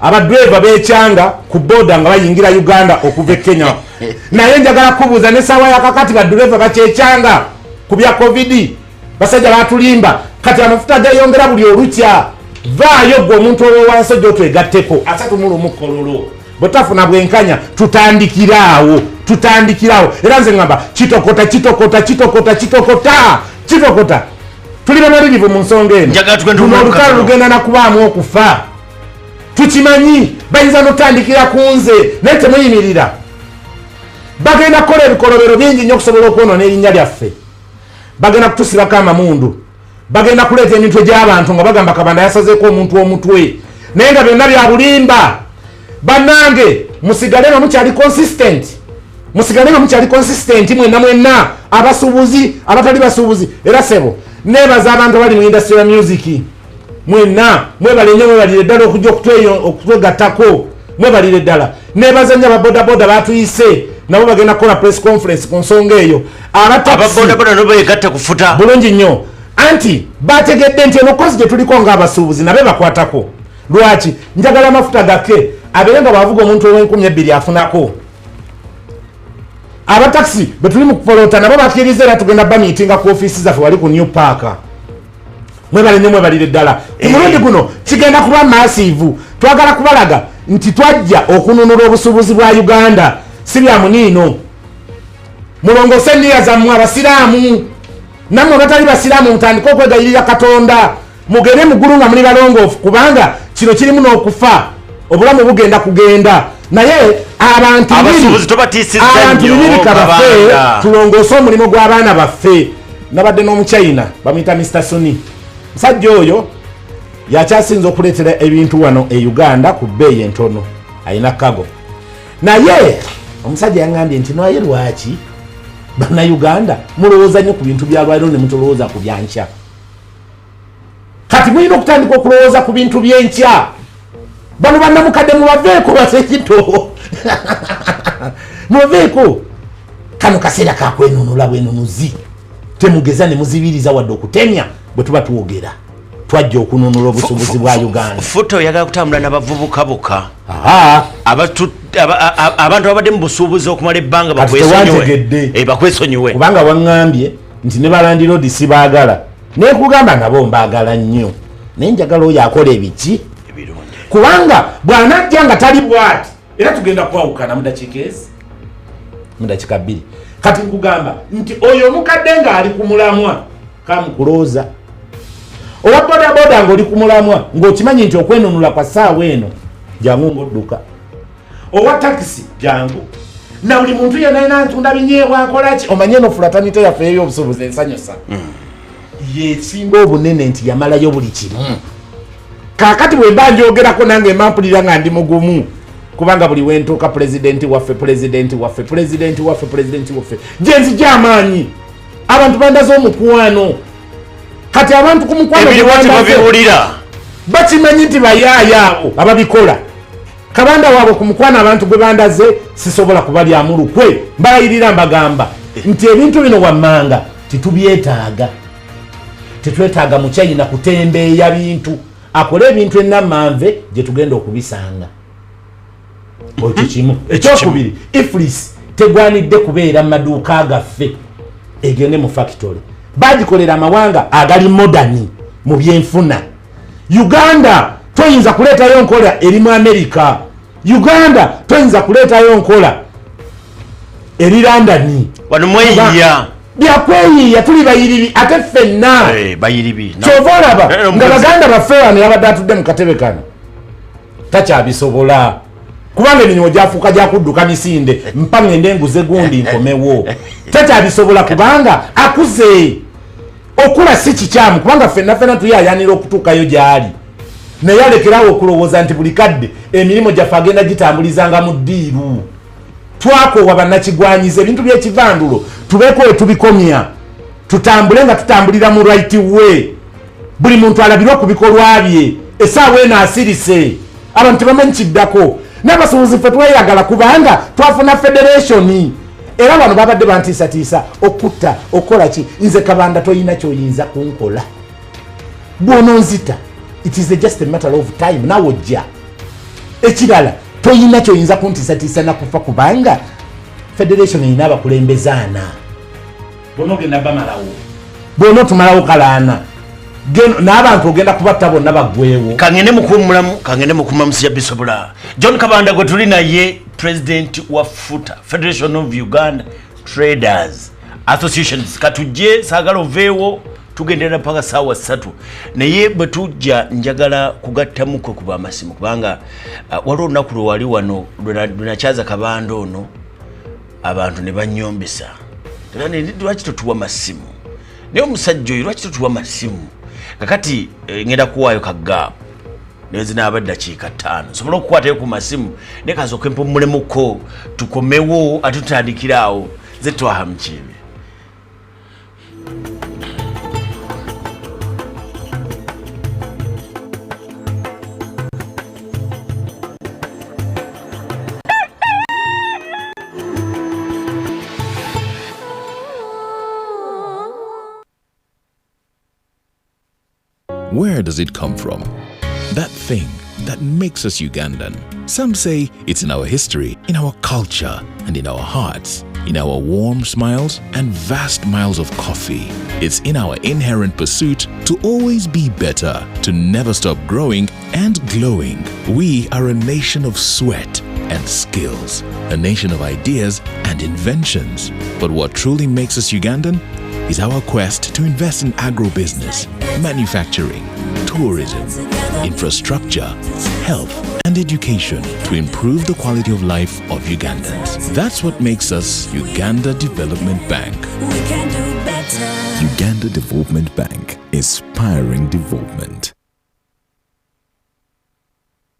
abadreva bekyanga ku boda nga bayingira Uganda okuva e Kenya. Naye njagala kubuuza, nesaawa yakakati badureva bakyekyanga ku bya COVID? Basajja batulimba. Kati amafuta geyongera buli olukya. Vaayo gwe omuntu owowansi ojja otwegatteko 31 Kololo. Bwetafuna bwenkanya tutandikiraawo, tutandikiraawo. Era nze ngamba kitokota, kitokota, kitokota, kitokota, kitokota. Tuli bamalirivu mu nsonga eno. Luno olutalo lugenda nakubaamu okufa, tukimanyi. Bayinza notandikira ku nze, naye temuyimirira. Bagenda kukola ebikolobero bingi nnyo okusobola okwonoona erinnya lyaffe. Bagenda kutusibako amamundu, bagenda kuleeta emitwe gy'abantu nga bagamba Kabanda yasazeeko omuntu omutwe, naye nga byonna bya bulimba. Bannange, musigale nga mukyali consistent, musigale nga mukyali consistent mwenna mwenna, abasuubuzi, abatali basuubuzi. Era sebo, nebaza abantu abali mu industry ya music mwenna, mwebale nnyo, mwebalire ddala okujja okutwegattako, mwebalire ddala. Nebaza nnyo ababodaboda batuyise, nabo bagenda kukola press conference ku nsonga eyo. Ababodaboda nabo begatta kufuta. Bulungi nnyo, anti bategedde nti eno kozi gye tuliko ng'abasuubuzi nabe bakwatako. Lwaki njagala amafuta gakke abeere nga bwavuga omuntu ow'2000 afunako? Abatakisi betuli mu kupolota nabo bakkiriza, era tugenda bamiitinga ku ofiisi zaffe wali ku New Park. Mwebale nnyo, mwebalire ddala. Ku mulundi guno kigenda kuba massive. Twagala kubalaga nti twajja okununula obusuubuzi bwa Uganda, si bya muniino. Mulongose enniya zammwe abasiraamu, nammwe batali basiraamu mutandike okwegayirira Katonda mugende mugulu nga muli balongoofu, kubanga kino kirimu n'okufa, obulamu bugenda kugenda. Naye abantu abantu bibiri kabafe, tulongoose omulimu gw'abaana baffe. Nabadde n'Omuchina bamuyita Mr Suni. Musajja oyo yakyasinza okuleetera ebintu wano e Uganda ku bbeeyi entono, alina kago. Naye omusajja yaŋŋambye nti naye lwaki Bannayuganda mulowooza nnyo ku bintu bya lwaliro ne mutolowooza ku byankya? Kati mulina okutandika okulowooza ku bintu byenkya. Bano bannamukadde mubaveeko, basekito mubaveeko. Kano kaseera kakwenunula bwenunuzi. Temugeza ne muzibiriza wadde okutemya bwe tuba twogera. Twajja okununula obusuubuzi bwa Uganda. Futa oyagala kutambula n'abavubuka bokka, abantu abadde mu busuubuzi okumala ebbanga bakwesonyiwe. Kubanga waŋŋambye nti ne balandiroodi sibaagala, naye kugamba nabo mbaagala nnyo, naye njagala oyo akola ebiki, kubanga bw'anajja nga tali bwati era tugenda kwawukana mu dakiika ezi, mu dakiika 2. Kati nkugamba nti oyo omukadde ng'ali ku mulamwa kamukulooza, owa bodaboda ng'oli ku mulamwa ng'okimanyi nti okwenunula kwa ssaawa eno, jangu ng'odduka. Owa takisi jangu, na buli muntu yenna yena ntunda binyeebwa nkolaki, omanye eno fraternity yaffe ey'obusuubuzi ensanyusa yesinga obunene nti yamalayo buli kimu. Kaakati bwe mba njogerako nange mba mpulira nga ndi mugumu, kubanga buli wentuuka pulezidenti waffe, pulezidenti waffe, pulezidenti waffe, pulezidenti waffe, gyenzija amaanyi. Abantu bandaze omukwano. Kati abantu ku mukwano bakimanyi nti bayaaya abo ababikola. Kabanda waabwe ku mukwano abantu gwe bandaze sisobola kubalyamu lukwe. Mbalayirira, mbagamba nti ebintu bino wammanga titubyetaaga. Tetwetaaga Muchina kutembeeya bintu, akole ebintu enammanve gye tugenda okubisanga. Ekyo kimu. Ekyokubiri, EFRIS tegwanidde kubeera mu maduuka gaffe, egende mu factory. Bagikolera amawanga agali modern mu byenfuna. Uganda Toyinza kuleetayo nkola eri mu Amerika. Uganda toyinza kuleetayo nkola eri London. Wano mweyiya. Byakweyiya, tuli bayiribi ate ffenna. Bayiribi. Kyova olaba nga baganda baffe wano yabadde atudde mu katebe kano takyabisobola, kubanga emirimu gyafuuka gyakudduka misinde, mpa ngende nguze gundi nkomewo. Takyabisobola kubanga akuze. Okula si kikyamu, kubanga ffenna ffenna tuyayanira okutuukayo gy'ali, naye alekerawo okulowooza nti buli kadde emirimu gyaffe agenda gitambulizanga mu ddiiru. Twakoowa bannakigwanyiza ebintu by'ekivandulo, tubeeko we tubikomya, tutambule nga tutambulira mu right way, buli muntu alabirwe ku bikolwa bye. Essaawa eno asirise, abantu tebamanyi kiddako. N'abasuubuzi ffe tweyagala kubanga twafuna federation, era bano babadde bantiisatiisa okutta okukola ki. Nze Kabanda toyina kyoyinza kunkola, bw'ononzita it is just a matter of time, nawe ojja. Ekirala toyina kyoyinza kuntiisatiisa nakufa, kubanga federation erina abakulembeze ana, bonna ogenda bamalawo, bwona otumalawo kalaana n'abantu ogenda kubatta bonna baggwewo. Kangende mukuwummulamu, kangende mukuwummulamu, sijja bisobola. John Kabanda gwe tuli naye, president wa FUTA, Federation of Uganda Traders Associations. Katujje, saagala oveewo, tugendera paka 3:00, naye bwe tujja njagala kugattamuko kuba amasimu, kubanga waliwo olunaku lwe wali wano lwe nakyaza Kabanda ono, abantu ne banyombesa, lwaki totuwa masimu? Naye omusajja oyo lwaki totuwa masimu? Kakati ngenda kuwaayo kagaapu naye zinaaba ddakiika 5 nsobola okukwatayo ku masimu, naye kasooke mpumulemuko, tukomewo ate tutandikire awo. Ze Twaha Mukiibi. Where does it come from? That thing that makes us Ugandan. Some say it's in our history, in our culture, and in our hearts, in our warm smiles and vast miles of coffee. It's in our inherent pursuit to always be better, to never stop growing and glowing. We are a nation of sweat and skills, a nation of ideas and inventions. But what truly makes us Ugandan is our quest to invest in agribusiness, manufacturing, tourism, infrastructure, health, and education to improve the quality of life of Ugandans. That's what makes us Uganda Development Bank. We can do better. Uganda Development Bank, inspiring development.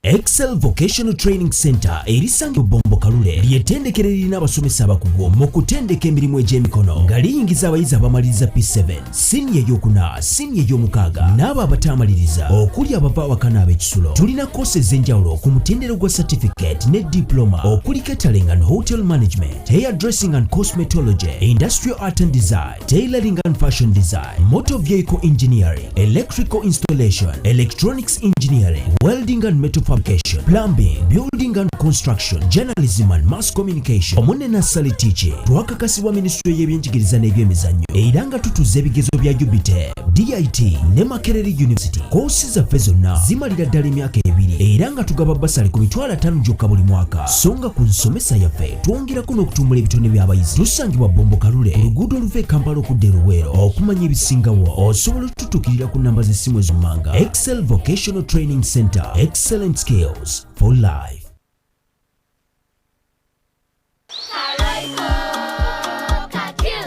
Excel Vocational Training Center erisangibwa Bombo Kalule ly'ettendekero eririna abasomesa abakugu mu kutendeka emirimu egy'emikono, nga liyingiza abayizi abamaliriza P7, siniya eyokuna, siniya ey'omukaaga n'abo abataamaliriza, okuli abava awaka n'ab'ekisulo. Tulina koosi ez'enjawulo ku mutendero gwa certificate ne diploma, okuli catering and hotel management, hair dressing and cosmetology, industrial art and design, tailoring and fashion design, motor vehicle engineering, electrical installation, electronics engineering, welding and metal fabrication, plumbing, building and construction, journalism and mass communication, wamu ne nursery teaching. Twakakasibwa minisitule y'ebyenjigiriza n'ebyemizannyo, era nga tutuza ebigezo bya UBTEB, DIT ne Makerere University. Koosi zaffe zonna zimalira ddala emyaka 2, era nga tugaba basale ku 500,000 gyokka buli mwaka. So nga ku nsomesa yaffe twongerako n'okutumbula ebitone by'abayizi. Tusangibwa Bombo Kalule, ku luguudo oluva e Kampala okudda e Luweero. Okumanya ebisingawo osobola okututuukirira ku namba z'essimu ezommanga. Excel Vocational Training Center, excellent skills for life.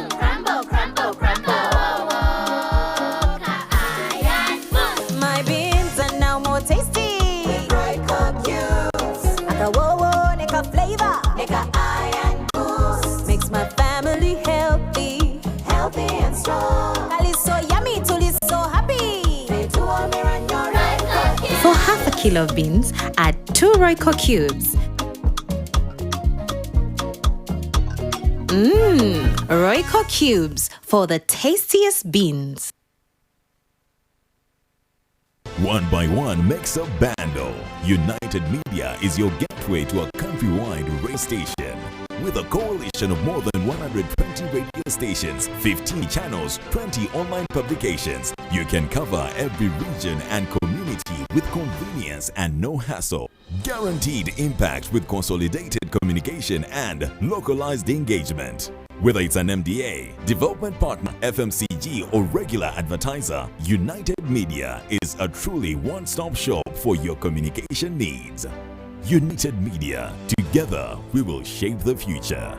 Crumble, crumble, crumble. My beans are now more tasty. With Royco cubes. Akawowo neka flavor. Neka iron boost. Makes my family healthy. Healthy and strong. Kali so yummy, tuli so happy. For half a kilo of beans, add 2 Royco cubes. Royco cubes for the tastiest beans. One by one makes a bundle. United Media is your gateway to a countrywide radio station. With a coalition of more than 120 radio stations, 15 channels, 20 online publications, you can cover every region and community. community with convenience and no hassle. Guaranteed impact with consolidated communication and localized engagement. Whether it's an MDA, development partner, FMCG, or regular advertiser, United Media is a truly one stop shop for your communication needs. United Media, together we will shape the future.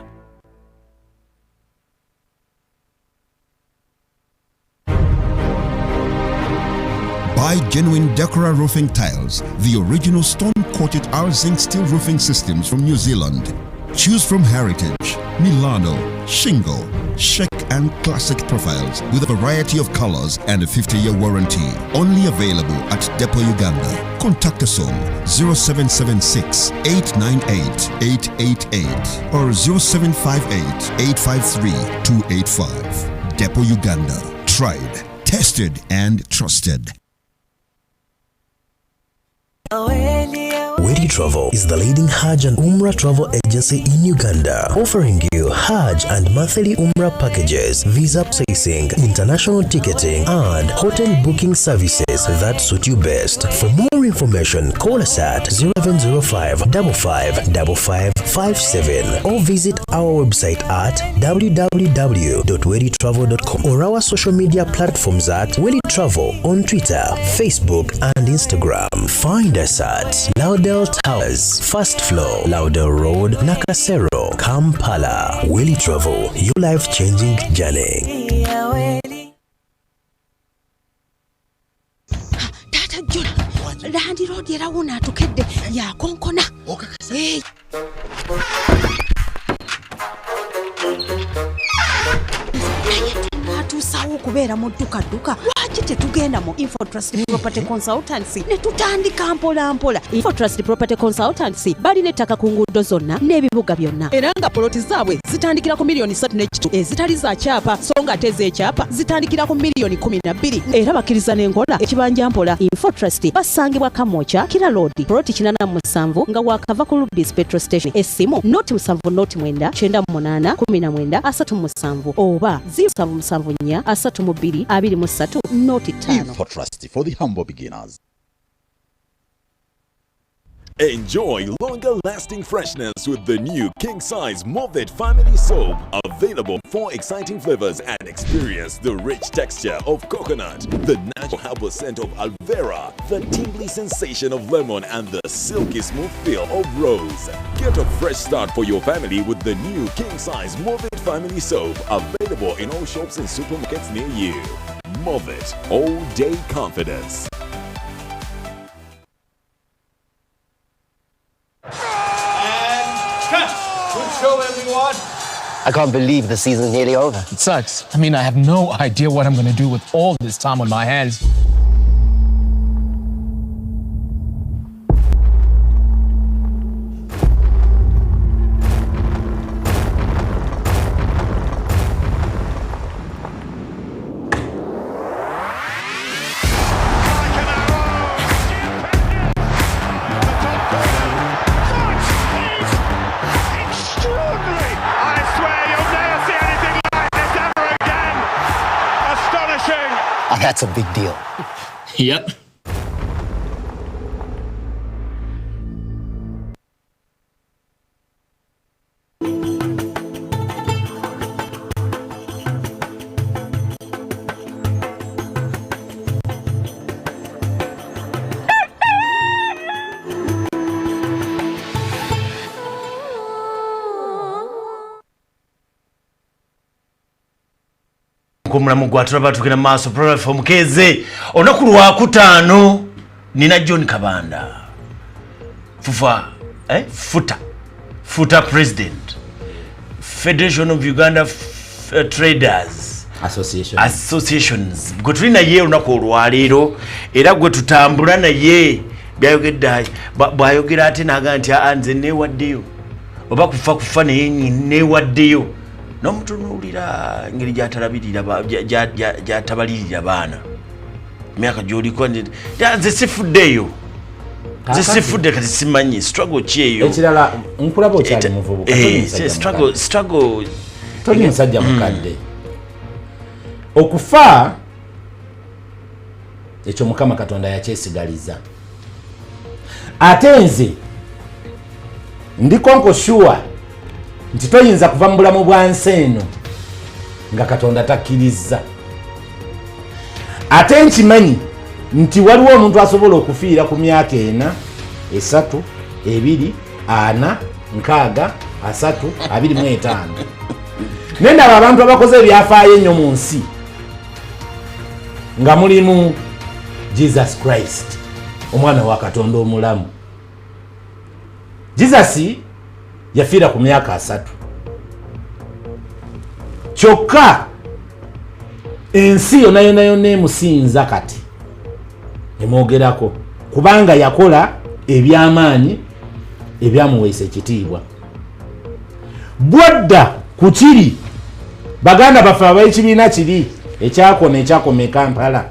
Buy genuine Decora roofing tiles, the original stone-coated R-zinc steel roofing systems from New Zealand. Choose from Heritage, Milano, Shingle, Chic and Classic profiles with a variety of colors and a 50-year warranty. Only available at Depot Uganda. Contact us on 0776 898 888 or 0758 853 285. Depot Uganda. Tried, tested and trusted. Wedi Travel is the leading Hajj and Umrah travel agency in Uganda, offering you Hajj and monthly Umrah packages, visa processing, international ticketing, and hotel booking services that suit you best. For more information, call us at 0705 55 5557 or visit our website at www.weditravel.com or our social media platforms at Wedi Travel on Twitter, Facebook, and Instagram. Find us at Laudel Towers, first floor, Laudel Road, Nakasero, Kampala. Willy Travel, your life changing journey. Taata Jona, landiroodi era wuno atukedde yakonkona. Eh. Naye tunaatuusawo okubeera mu ddukadduka, lwaki tetugenda mu Infotrust Property Consultancy ne tutandika mpola mpola? Infotrust Property Consultancy balina ettaka ku nguudo zonna n'ebibuga byonna, era nga poloti zaabwe zitandikira ku miliyoni 3 n'ekitu ezitali za kyapa, so nga ate ez'ekyapa zitandikira ku miliyoni 12, era bakkiriza n'enkola ekibanja mpola. Infotrust basangibwa Kamwokya, Kira Road, poloti 87 nga wakava ku Rubis petrol station. Essimu 070 09 98 19 37 oba 0774 32 23 05. Infotrust for the humble beginners. Enjoy longer lasting freshness with the new king size Movit Family Soap. Available for exciting flavors and experience the rich texture of coconut, the natural herbal scent of aloe vera, the tingly sensation of lemon, and the silky smooth feel of rose. Get a fresh start for your family with the new king size Movit Family Soap. Available in all shops and supermarkets near you. Movit, all day confidence. Cut! Good show, everyone. I can't believe the season's nearly over. It sucks. I mean, I have no idea what I'm going to do with all this time on my hands. Extraordinary! I swear you'll never see anything like this ever again. Astonishing! Oh, that's a big deal. Yep. Omulamu gwatulaba, tugenda maaso. Prof Omukeeze, olunaku lwakutaano, nina John Kabanda, FUFA, eh? FUTA, FUTA president, Federation of Uganda Traders Association. Associations, gwe tuli naye olunaku olwaleero, era gwe tutambula naye. Byayogedde, bwayogera ate naga nti, "Aa, nze neewaddeyo, oba kufa kufa, naye neewaddeyo." N'omutunuulira engeri gyatalabirira gyatabalirira baana, emyaka gyoliko, nze sifuddeeyo, nze Kaakati- sifudde. Kati simanyi struggle ki eyo. Ekirala, nkulaba okyali muvubuka, toli musajja struggle mukadde. Struggle. Toli musajja mukadde. Okufa Ekyo Mukama Katonda yakyesigaliza. Ate nze ndi konko sure nti toyinza kuva mu bulamu bwa nsi eno nga Katonda takkiriza. Ate nkimanyi nti waliwo omuntu asobola okufiira ku myaka 4, 3, 2, 4, 6, 3, 25. Nendaba abantu abakoze ebyafaayo ennyo mu nsi nga mulimu Jesus Christ, omwana wa Katonda omulamu. Jesus yafiira ku myaka 3, kyokka ensi yonna yonna yonna emusinza kati emwogerako, kubanga yakola ebyamaanyi ebyamuweesa ekitiibwa. Bwadda ku kiri baganda baffe ab'ekibiina kiri ekyakona ekyakoma e Kampala,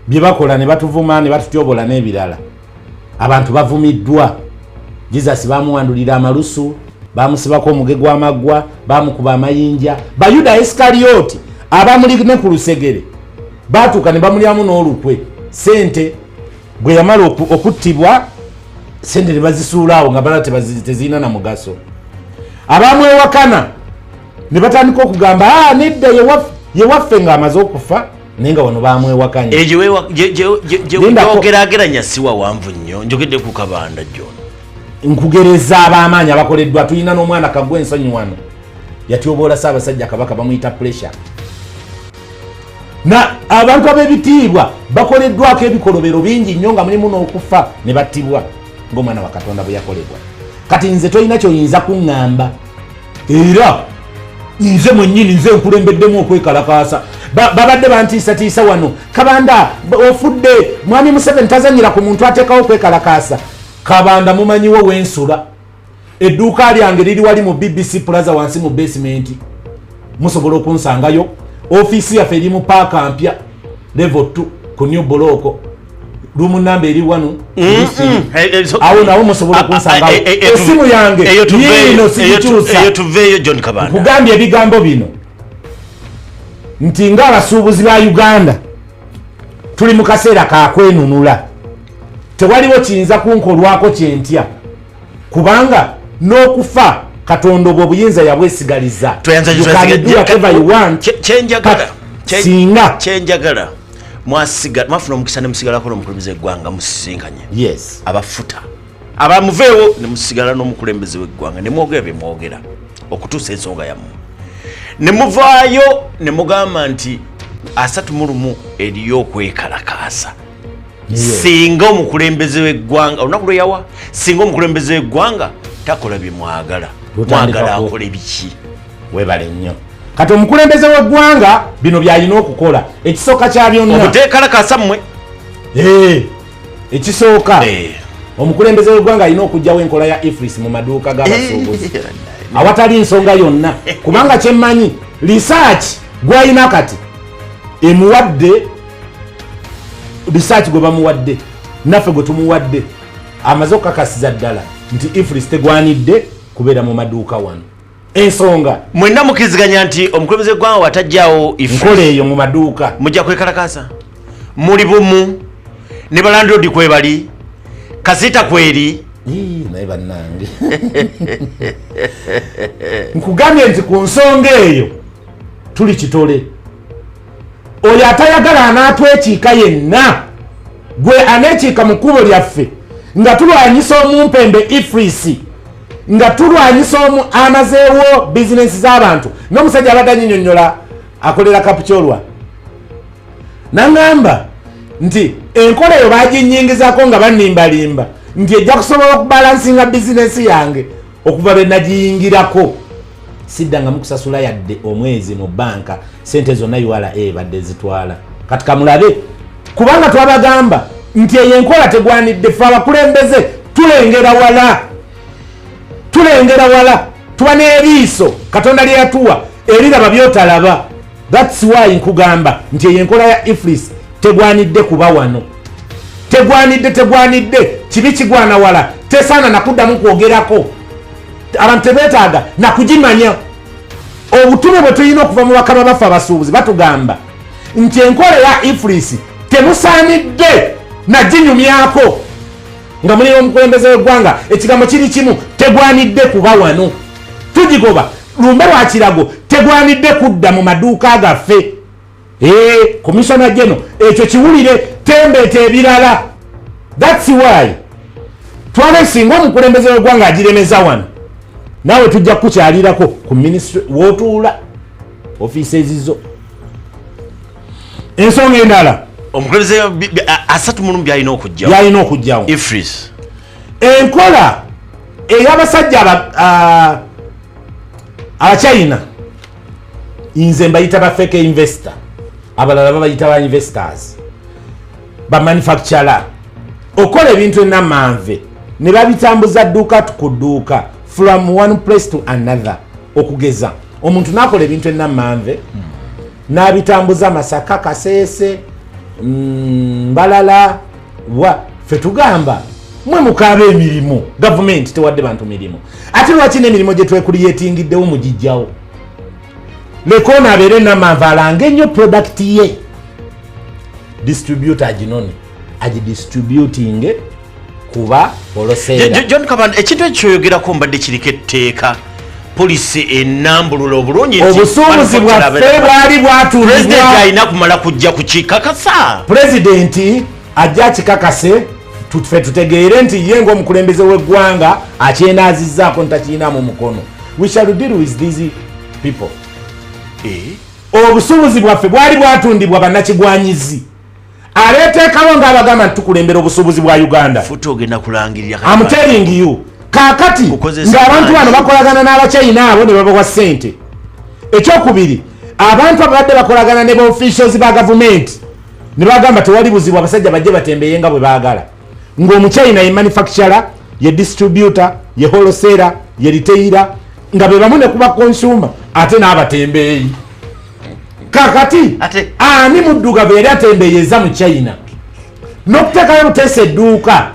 bye bakola ne batuvuma ne batutyobola n'ebirala. Abantu bavumiddwa. Jesus bamuwandulira amalusu, bamusibako omuge gw'amaggwa, bamukuba amayinja. Bayuda Isikariyooti abamuli ne ku lusegere batuuka ne bamulyamu n'olukwe. Sente bwe yamala okuttibwa, sente ne bazisuula awo nga bala tezirina na mugaso. Abamwewakana ne batandika okugamba, nedda yewaffe ng'amaze okufa, naye nga wano bamwewakanye. Gyogerageranya si wawanvu nnyo, njogedde ku Kabanda John. Nkugereza ab'amaanyi abakoleddwa. Tulina n'omwana kagwa ensonyi wano yatyoboola Ssaabasajja Kabaka, bamuyita Pressure. Na abantu ab'ebitiibwa bakoleddwako ebikolobero bingi nnyo nga mulimu n'okufa ne battibwa ng'omwana wa Katonda bwe yakolebwa. Kati nze tolina kyoyinza kuŋŋamba, era nze mwennyini nze nkulembeddemu okwekalakaasa. Babadde bantiisatiisa wano, Kabanda ofudde, Mwami Museveni tazanyira ku muntu ateekawo okwekalakaasa. Kabanda mumanyiwo wensula, edduuka lyange liri wali mu BBC Plaza wansi mu basement, musobola okunsangayo. Ofiisi yaffe eri mu paaka mpya level 2 ku new block, room namba eri wano, awo nawo musobola okunsangawo. Essimu yange yiino, sigikyusa. Eyo tuveeyo, John Kabanda. Nkugambye ebigambo bino nti ng'abasuubuzi ba Uganda tuli mu kaseera kakwenunula. Tewaliwo kiyinza kunkolwako kyentya, kubanga n'okufa Katonda obwo obuyinza yabwesigaliza. Singa kyenjagala mwafuna omukisa ne musigalako n'omukulembeze w'eggwanga, musisinkanye yes abafuta abamuveewo ne musigala n'omukulembeze w'eggwanga ne mwogera bye mwogera okutuusa ensonga yammwe, ne muvaayo ne mugamba nti 31 eriyo okwekalakaasa singa omukulembeze w'eggwanga olunaku lwe yawa, singa omukulembeze w'eggwanga takola bye mwagala. Mwagala akole biki? Webale nnyo. Kati omukulembeze w'eggwanga bino byalina okukola. Ekisooka kya byonna, obuteekalakaasa mmwe. Ekisooka, omukulembeze w'eggwanga alina okuggyawo enkola ya EFRIS mu maduuka g'abasuubuzi awatali nsonga yonna, kubanga kyemmanyi research gwalina kati emuwadde, research gwe bamuwadde naffe gwe tumuwadde, amaze okukakasiza ddala nti EFRIS tegwanidde kubeera mu maduuka wano. Ensonga mwenna mukkiriziganya nti omukulembeze w'eggwanga watajjawo nkola eyo mu maduuka, mujja kwekalakaasa. Muli bumu ne balandlord kwebali, Kasita kweri. Naye bannange, nkugambye nti ku nsonga eyo tuli kitole. Oyo atayagala anaatwekiika yenna, gwe aneekiika mu kkubo lyaffe nga tulwanyisa omumpembe EFRIS, nga tulwanyisa omu amazeewo bizinensi z'abantu. N'omusajja abadde anyinyonnyola akolera Kapchorwa, naŋŋamba nti enkola eyo baginyingizako nga banimbalimba nti ejja kusobola okubalansinga bizinensi yange. Okuva lwe nagiyingirako siddangamu kusasula yadde omwezi mu banka, sente zonna URA badde zitwala. Kati kamulabe, kubanga twabagamba nti eyo enkola tegwanidde. Ffe abakulembeze tulengera wala, tulengera wala, tuba n'eriiso Katonda lye yatuwa eriraba byotalaba. That's why nkugamba nti eyo enkola ya EFRIS tegwanidde kuba wano, tegwanidde, tegwanidde, kibi kigwana wala, tesaana nakuddamu kwogerako. Abantu tebeetaaga nakugimanya. Obutume bwe tulina okuva mu bakama baffe abasuubuzi, batugamba Nti enkola ya EFRIS temusaanidde naginyumyako nga muli omukulembeze w'eggwanga. Ekigambo kiri kimu, tegwanidde kuba wano, tugigoba lumbe lwa kirago, tegwanidde kudda mu maduuka gaffe. Commissioner General, ekyo kiwulire, tembeeta ebirala. That's why twale singa omukulembeze w'eggwanga agiremeza wano, naawe tujja kukukyalirako ku ministry w'otuula, ofiisi ezizo. Ensonga endala, omukulembeze 31 byalina okujjawo, byalina okujjawo EFRIS, enkola ey'abasajja Abachina, nze mbayita ba fake investor, abalala babayita ba investors, ba manufacturer, okola ebintu enamanve ne babitambuza dduuka ku dduuka, from one place to another. Okugeza, omuntu nakola ebintu enamanve n'abitambuza Masaka, Kaseese, Mbalala wa. Fe tugamba, mwe mukaaba emirimu, gavumenti tewadde bantu mirimu, ate lwaki n'emirimu gye twekuliyetingiddewo mugijjawo? Leka ono abeere namanve, alange ennyo product ye, distributor aginone, agidistributing kuba wholesaler. John Kabanda, ekintu ekyo kyoyogerako mbadde kiriko etteeka, policy enambulula obulungi nti Obusuubuzi bwaffe bwali bwatundibwa. President alina kumala kujja kukikakasa. Pulezidenti ajja akikakase, ffe tutegeere nti ye ng'omukulembeze w'eggwanga akyenaazizzaako ntakiinamu mukono. We shall deal with these people. Obusuubuzi bwaffe bwali bwatundibwa bannakigwanyizi aleeteekawo ng'abagamba nti tukulembera obusuubuzi bwa Uganda. Futa ogenda kulangirira. I'm telling you, kaakati Kukozesa ng'abantu bano maanyi. bakolagana n'Abachina abo ne babawa ssente. Ekyokubiri, abantu ababadde bakolagana ne baofficials ba gavumenti ne bagamba tewali buzibu, abasajja bajje batembeye nga bwe baagala, ng'Omuchina ye manufacturer, ye distributor, ye wholesaler, ye retailer, nga be bamu ne kuba consumer ate n'abatembeeyi. Kakati ani muddugavu yali atembeeyeza mu China? N'okuteekayo buteesa edduuka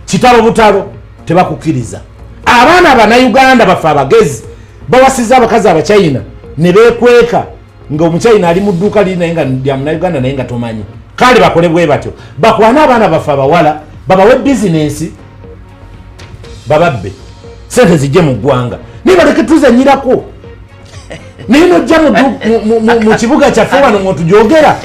kitalo butalo, tebakukkiriza. Abaana Abannayuganda baffe abagezi bawasiza abakazi Abachina ne beekweka nga Omuchina ali mu dduuka liri naye nga lya Munnayuganda, naye nga tomanyi. Kale bakole bwe batyo, bakwane abaana baffe abawala, babawe bizinensi, bababbe sente zijje mu ggwanga, naye baleke tuzanyirako. Naye nojja mu kibuga kyaffe wano ng'otujogera,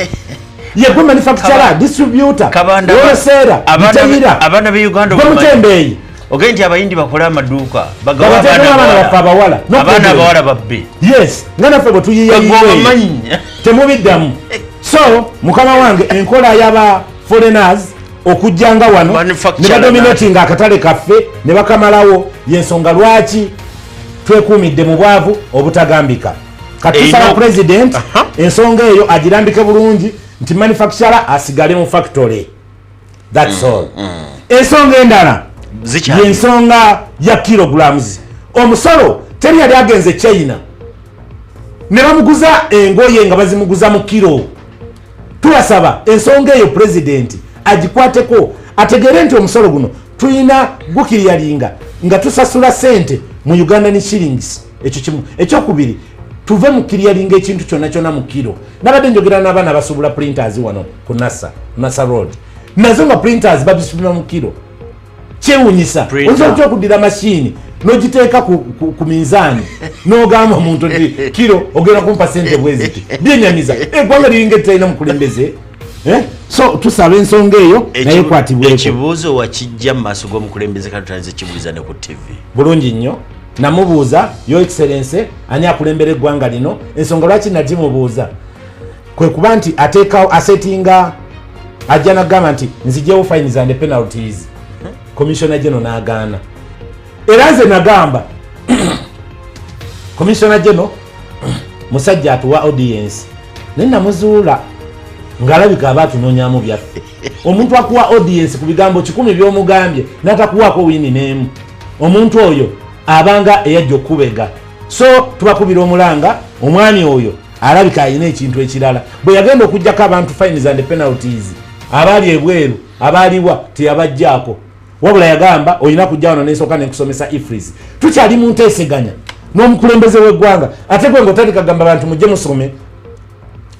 yegwe manufacturer, distributor, wholesaler, retailer, Abaana be Uganda gwe mutembeeyi. Ogende nti Abayindi bakole amaduuka, bagawe Babateekemu abaana baffe abawala. Abaana abawala babbe. Yes, nga naffe bwe Obamanyi. Temubiddamu. So mukama wange, enkola y'aba foreigners okujjanga wano ne Manufacturer badominatinga akatale kaffe ne bakamalawo, yensonga lwaki twekuumidde mu bwavu obutagambika. Katusaba president ensonga eyo agirambike bulungi nti manufacturer asigale mu factory. That's all. Ensonga endala Zikyali. yensonga ya kilograms. Omusolo, teri yali agenze China ne bamuguza engoye nga bazimuguza mu kiro. Tubasaba ensonga eyo pulezidenti agikwateko, ategeere nti omusolo guno tulina gukiriyalinga nga tusasula sente mu Ugandan shillings. Ekyo kimu. Ekyokubiri, tuve mu kiriyalinga ekintu kyonna kyonna mu kiro. Nabadde njogera n'abaana abasuubula printers wano ku Nasa Road, nazo nga printers babisupima mu kiro. Kyewunyisa. Printer. Oyinza otya okuddira mashini n'ogiteeka ku minzaani n'ogamba omuntu nti kiro ogenda kumpa sente bweziti? Byenyamiza. Eggwanga liringa etalina mukulembeze. Eh? So tusaba ensonga eyo naye ekwatibweko. Ekibuuzo wakijja mu maaso g'omukulembeze? Katutanze kibuuza ne ku TV. Bulungi nnyo. Namubuuza, "Your Excellence, ani akulembera eggwanga lino?" Ensonga lwaki nagimubuuza kwe kuba nti ateekawo asetinga, ajja nagamba nti nzijewo fines and penalties. Commissioner General n'agaana. Era nze nagamba Commissioner General musajja atuwa audience, naye namuzuula ng'alabika aba atunoonyamu byaffe. Omuntu akuwa audience ku bigambo 100 by'omugambye n'atakuwaako win n'emu, omuntu oyo abanga eyajja okubega. So tubakubira omulanga, omwami oyo alabika alina ekintu ekirala. Bwe yagenda okugjako abantu fines and penalties, abaali ebweru, abaaliwa, teyabajjaako, wabula yagamba olina kujja wano nensooka nenkusomesa EFRIS. Tukyali mu nteeseganya n'omukulembeze w'eggwanga, ate gwe ngaotandika gamba bantu mujje musome.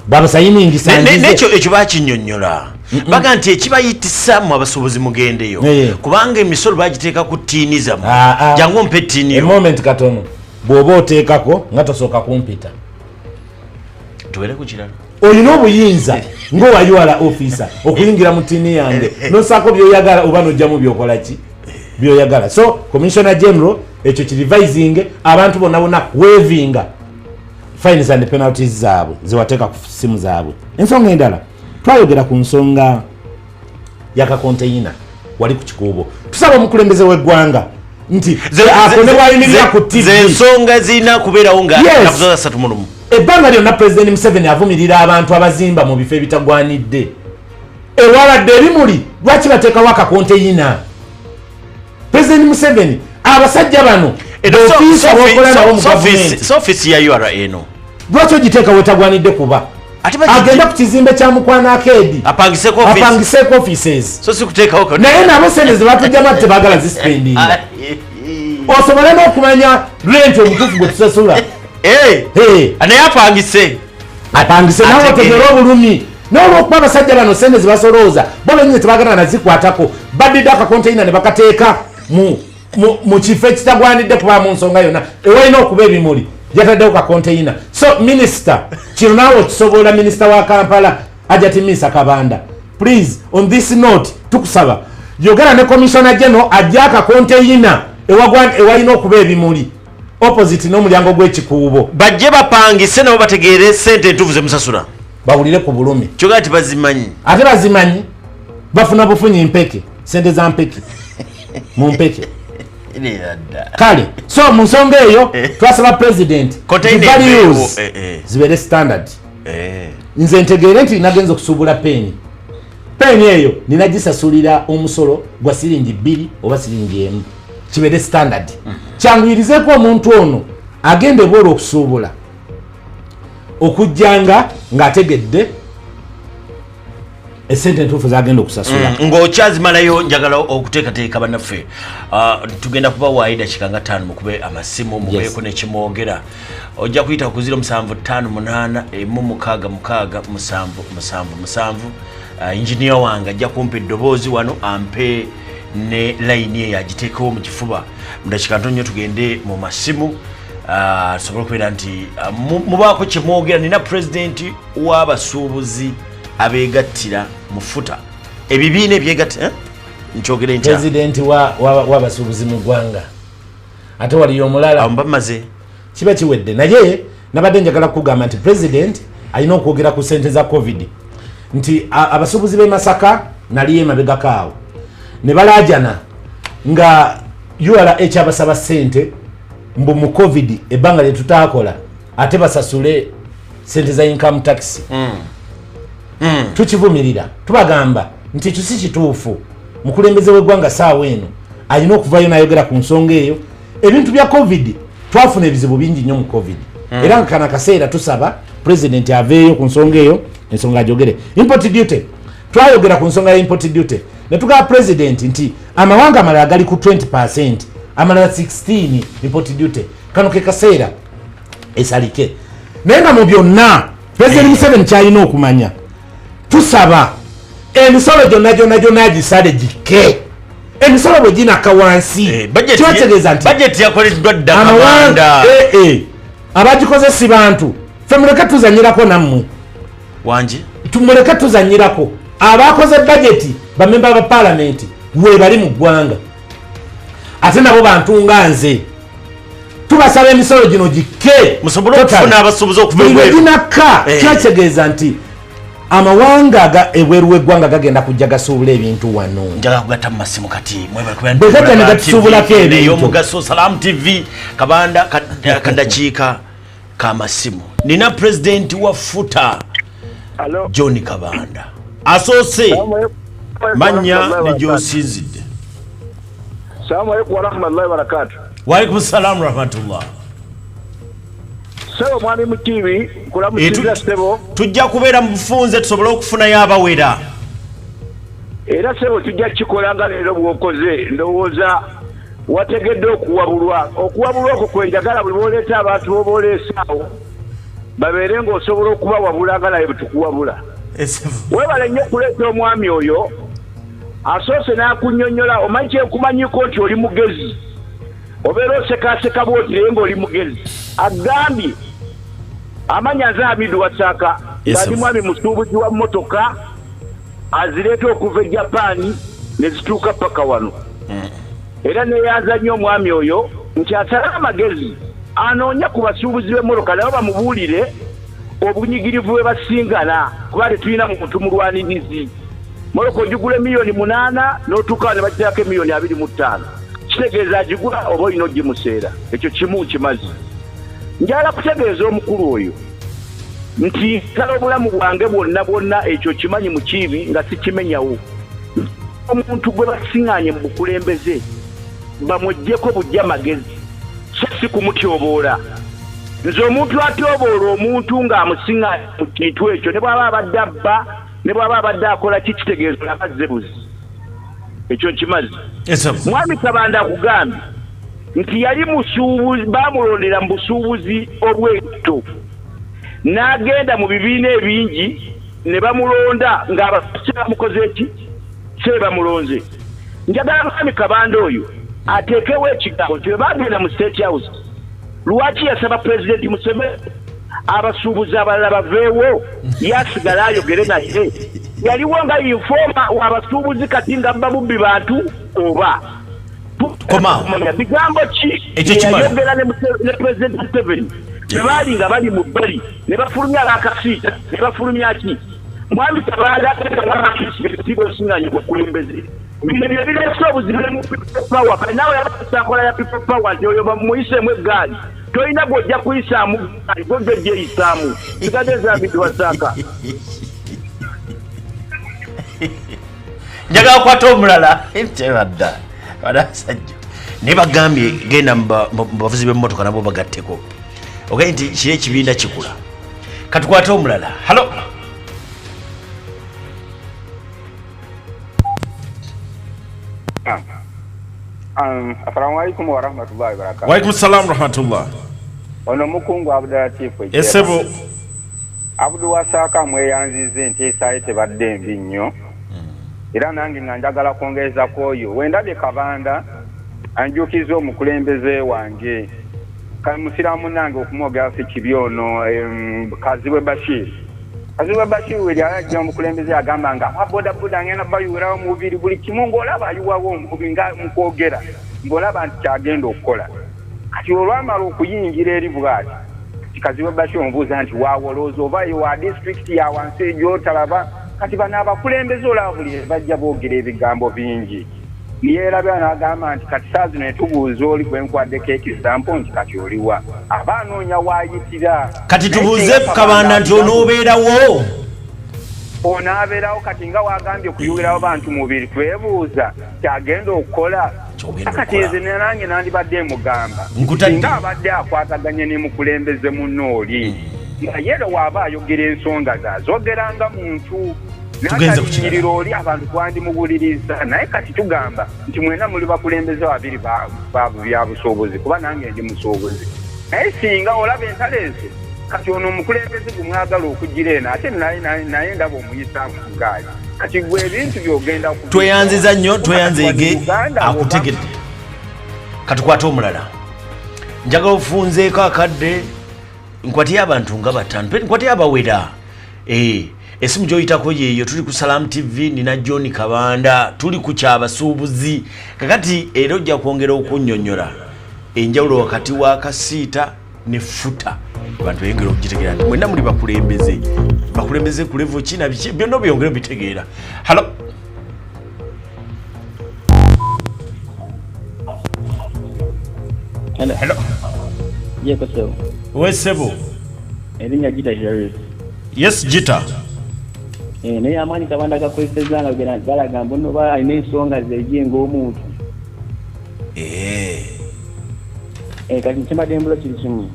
Babasayiningisa. Nekyo ekyo bakinyonnyola, baga nti ekibayitisa mu abasuubuzi mugendeyo kubanga emisolo bagiteeka ku ttiini zammwe. Jangu ompe ettiini yo. Moment katono, bw'oba oteekako nga tosooka kumpita. Tubeere ku kirala. Olina obuyinza ng'owa URA officer okuyingira mu ttiini yange nosaako byoyagala oba nojjamu byokola ki byoyagala. So Commissioner General, ekyo kirevising, abantu bonna bonna waivinga fines and penalties zaabwe zewateeka ku simu zaabwe. Ensonga endala, twayogera ku nsonga yakakonteyina wali ku Kikuubo. Tusaba omukulembeze w'eggwanga nti akone bwayimirira ku TV. Zensonga zirina kubeerawo nga ennaku za 31. Ebbanga lyonna President Museveni avumirira abantu abazimba mu bifo ebitagwanidde. Ewabadde ebimuli, lwaki bateekawo akakonteyina? President Museveni, abasajja bano ofiisa bokola nabo mu gavumenti, So office ya URA eno lwaki ogiteeka wetagwanidde? Kuba agenda ku kizimbe kya Mukwana Akedi apangiseeko office. Apangiseeko offices. So si kuteekawo. Naye nabo sente zebatujjamu ate tebaagala zispendinga, osobole n'okumanya rent omutuufu gwe tusasula. Naye apangise. Apangise nawe otegere obulumi. N'olwokuba abasajja bano sente zebasolooza bo benyini tebagala nazikwatako, baddidde akakonteyina ne bakateeka mu kifo ekitagwanidde kubaamu nsonga yonna. Ewalina okuba ebimuli yataddewo kakonteyina. So minisita, kino naawe okisobola. Minisita wa Kampala, Hajati Minsa Kabanda, please, on this note tukusaba yogera ne Commissioner General ajja akakonteyina ewalina okuba ebimuli, opposite n'omulyango gw'Ekikuubo. Bajje bapangise nabo bategeere sente entuufu zemusasula. Bawulire ku bulumi. Kyogaa ti bazimanyi. Ate bazimanyi, bafuna bufunyi mpeke, sente za mpeke mu mpeke. Kale so mu nsonga eyo twasaba President Container values ebeewo, eh, eh. zibeere standard. Nze ntegeere nti nagenza okusuubula peeni, peeni eyo nina gisasulira omusolo gwa siringi 2 oba siringi 1. Kibeere standard, kyanguyirizeeko omuntu ono agenda ebweru okusuubula okujjanga ng'ategedde esente entuufu zagenda okusasula. Ng'okyazimalayo, njagala okuteekateeka bannaffe. Tugenda kubawaayo dakiika nga 5 mukube amasimu, mubeeko nekimwogera. Ojja kuyita ku 0758 166 777. Engineer wange ajja kumpa eddoboozi wano, ampe ne layini eyo agiteekewo mu kifuba. Mu dakiika ntono nnyo tugende mu masimu, tusobole okubeera nti mubaako kyemwogera. Nina pulezidenti w'abasuubuzi abeegattira mu FUTA, ebibiina ebyegatta, eh? Nkyogere ntya? Pulezidenti w'abasuubuzi mu ggwanga, ate waliyo omulala. Bamaze. Kiba kiwedde, naye nabadde njagala kugamba nti President alina okwogera ku sente za COVID, nti abasuubuzi b'e Masaka naliyo emabegako awo ne balaajana nga URA ekyabasaba sente mbu mu COVID ebbanga lye tutaakola ate basasule sente za income tax. Tukivumirira, tubagamba nti ekyo si kituufu. Mukulembeze w'eggwanga saawa eno alina okuvayo n'ayogera ku nsonga eyo. Ebintu bya COVID, twafuna ebizibu bingi nnyo mu COVID, era nga kana akaseera tusaba President aveeyo ku nsonga eyo, ensonga ajogere. Import duty, twayogera ku nsonga ya import duty ne tugamba President nti amawanga amalala gali ku 20, amalala 16 import duty. Kano ke kaseera esalike. Naye nga mu byonna, President Museveni kyalina okumanya, tusaba emisolo gyonna gyonna gyonna agisale gikke. Emisolo bwe ginaka wansi, kibategeeza nti Budget yakoleddwa dda. Amawanga Kabanda. Abagikoze si bantu. Ffe muleke tuzanyirako nammwe. Wangi. Tumuleke tuzanyirako. Abakoze bajeti bamemba ba palamenti webali mu ggwanga, ate nabo bantu nga nze. Tubasaba emisolo gino gikke. Musobole okufuna abasuubuzi okuva Buli lwe ebweru. ginakka, kyategeeza nti amawanga ga ebweru w'eggwanga gagenda kujja gasuubula ebintu wano. Njagala kugatta mu masimu kati. Mwebale kubeera. Bwe gajja ne gatusuubulako ebintu. Ey'omugaso, Salamu TV. Kabanda, kadakiika kamasimu. Nina pulezidenti wa FUTA, John Kabanda. Asoose, manya ne gyosinzidde. Salamu alaikum warahmatullahi wabarakatu. Waalaikum salaamu rahmatullah. Sebo mwami Mukiibi, nkulamusiza sebo. Tujja kubeera mu bufunze tusobole okufunayo abawera. Era sebo tujja kukikola nga leero bw'okoze. Ndowooza wategedde okuwabulwa. Okuwabulwa okwo kwe njagala buli bw'oleeta abantu b'oba oleese awo. Babeere ng'osobola okubawabula nga naye bwe tukuwabula. Weebale nnyo okuleeta omwami oyo asoose n'akunnyonnyola. Omanyi kyenkumanyiko nti oli mugezi, obeera osekaaseka bwoti naye ng'oli mugezi. Agambye amanya nze Hamidu Wasaaka, nga ndi mwami musuubuzi wa mmotoka azireeta okuva e Japaani ne zituuka paka wano. Era neyanza nnyo omwami oyo nti asale amagezi anoonya ku basuubuzi b'emmotoka nabo bamubuulire obunyigirivu bwe basingana, kuba tetulina muntu mulwanirizi. Mmotoka ogigula 8 million n'otuuka ne bagiteekako 25 million, kitegeeza agigula oba olina ogimuseera. Ekyo kimu nkimazi. Njagala kutegeeza omukulu oyo nti kala obulamu bwange bwonna bwonna ekyo kimanyi mu kiibi nga sikimenyawo. Omuntu gwe basiŋŋaanye mu bukulembeze bamweggyeko bujja magezi, so si kumutyoboola. Nze omuntu atyoboola omuntu ng'amusiŋŋaanye mu kintu ekyo, ne bw'aba abadde abba, ne bw'aba abadde akola ki, kitegeeza olabazze buzi. Ekyo nkimazi. Mwami Kabanda akugambye nti yali musuubuzi, bamulondera mu busuubuzi obw'engato, n'agenda mu bibiina ebingi ne bamulonda ng'abasi bamukoze eki se bamulonze. Njagala mwami Kabanda oyo ateekewo ekigambo nti bwe bagenda mu State House, lwaki yasaba Pulezidenti Museveni abasuubuzi abalala baveewo, yasigala ayogere naye? Yaliwo nga informer w'abasuubuzi, kati nga bba bubbi bantu oba Koma. Bigambo ki Ekyo kimala. yayogera ne Pulezidenti Museveni bwe baali nga bali mu bbali ne bafulumya abakasiita ne bafulumya ki? Mwami Kabanda siŋŋanye bukulembeze. Bino bye bireese obuzibu mu People Power. Kale naawe yabasakola ya People Power nti oyo bamuyiseemu eggaali, tolina gw'ojja kuyisaamu ggaali, gwojja ogyeyisaamu. Sigadde zambi Wasaaka. Njagala kukwata omulala tebadda banasajja naye bagambye genda mu bavuzi b'emmotoka nabo bagatteko ogaye nti kiri ekibiina kikula. Katukwate omulala. Hello. Assalamu alaikum warahmatullahi wabarakatuh. Walaikum salam rahmatullah. Ono mukungu Abdulatifu. Esebo. Abdu Wasaaka, mweyanziza enteesa ye tebadde mbi nnyo, era nange nga njagala kwongerezako oyo wendabye Kabanda anjukiza omukulembeze wange musiraamu nange okumwogera si kibi, ono Kazibwe Bashir. Kazibwe Bashir we lyali ajja omukulembeze agamba nga aba bodaboda ngenda bayuwerawo mubiri buli kimu, ng'olaba ayiwawo omubi nga mukwogera ng'olaba nti kyagenda okukola. Kati olwamala okuyingira eri bwati kati Kazibwe Bashir omubuuza nti wawolooza oba ye wa disitulikiti ya wansi egyotalaba. Kati bano abakulembeze olaba buli bajja boogera ebigambo bingi, niyerabira n'agamba nti kati saa zino netubuuza oli gwenkwaddeko example nti kati oliwa, aba anoonya waayitira. Kati tubuuze Kabanda nti onoobeerawo? Onaabeerawo kati nga wagambye kuyuwirawo bantu mubiri, twebuuza kyagenda okukola. Kati nze nange nandibadde mugamba Nkutadde. singa abadde akwataganye ne mukulembeze munno oli, nga yero waaba ayogera ensonga ze azogeranga muntu Tugenze ku kirala. n'atalinyirira oli, abantu twandimuwuliriza. Naye kati tugamba nti mwena muli bakulembeze babiri ba bya busuubuzi, kuba nange ndi musuubuzi. Naye singa olaba entalo ezo, kati ono omukulembeze gumwagala okugira eno, ate naye ndaba omuyisaamu gaali. Kati gwe ebintu byogenda Tweyanziza nnyo, tweyanzeege. Uganda, Akutegedde. Katukwate omulala. Njagala ofunzeeko akadde nkwatiyo abantu nga bataano, nkwatiyo abawera. Esimu gyoyitako yeeyo. Tuli ku Salam TV, nina John Kabanda, tuli ku kyabasuubuzi kakati. Era ojja kwongera okunnyonnyola enjawulo wakati wa kasiita ne futa, abantu beyongera okugitegeera nti mwenna muli bakulembeze, bakulembeze ku level ki na biki, byonna byongere obitegeera. Hello. Hello. Yeko sebo. Wesebo. Erinnya Gita Sharif. Yes, Gita. Eh, naye amaanyi Kabanda gakozesezza nga galaga mbu nno ba alina ensonga ze egi ng'omuntu. Eh, kati nkimadde mbula kiri kimu.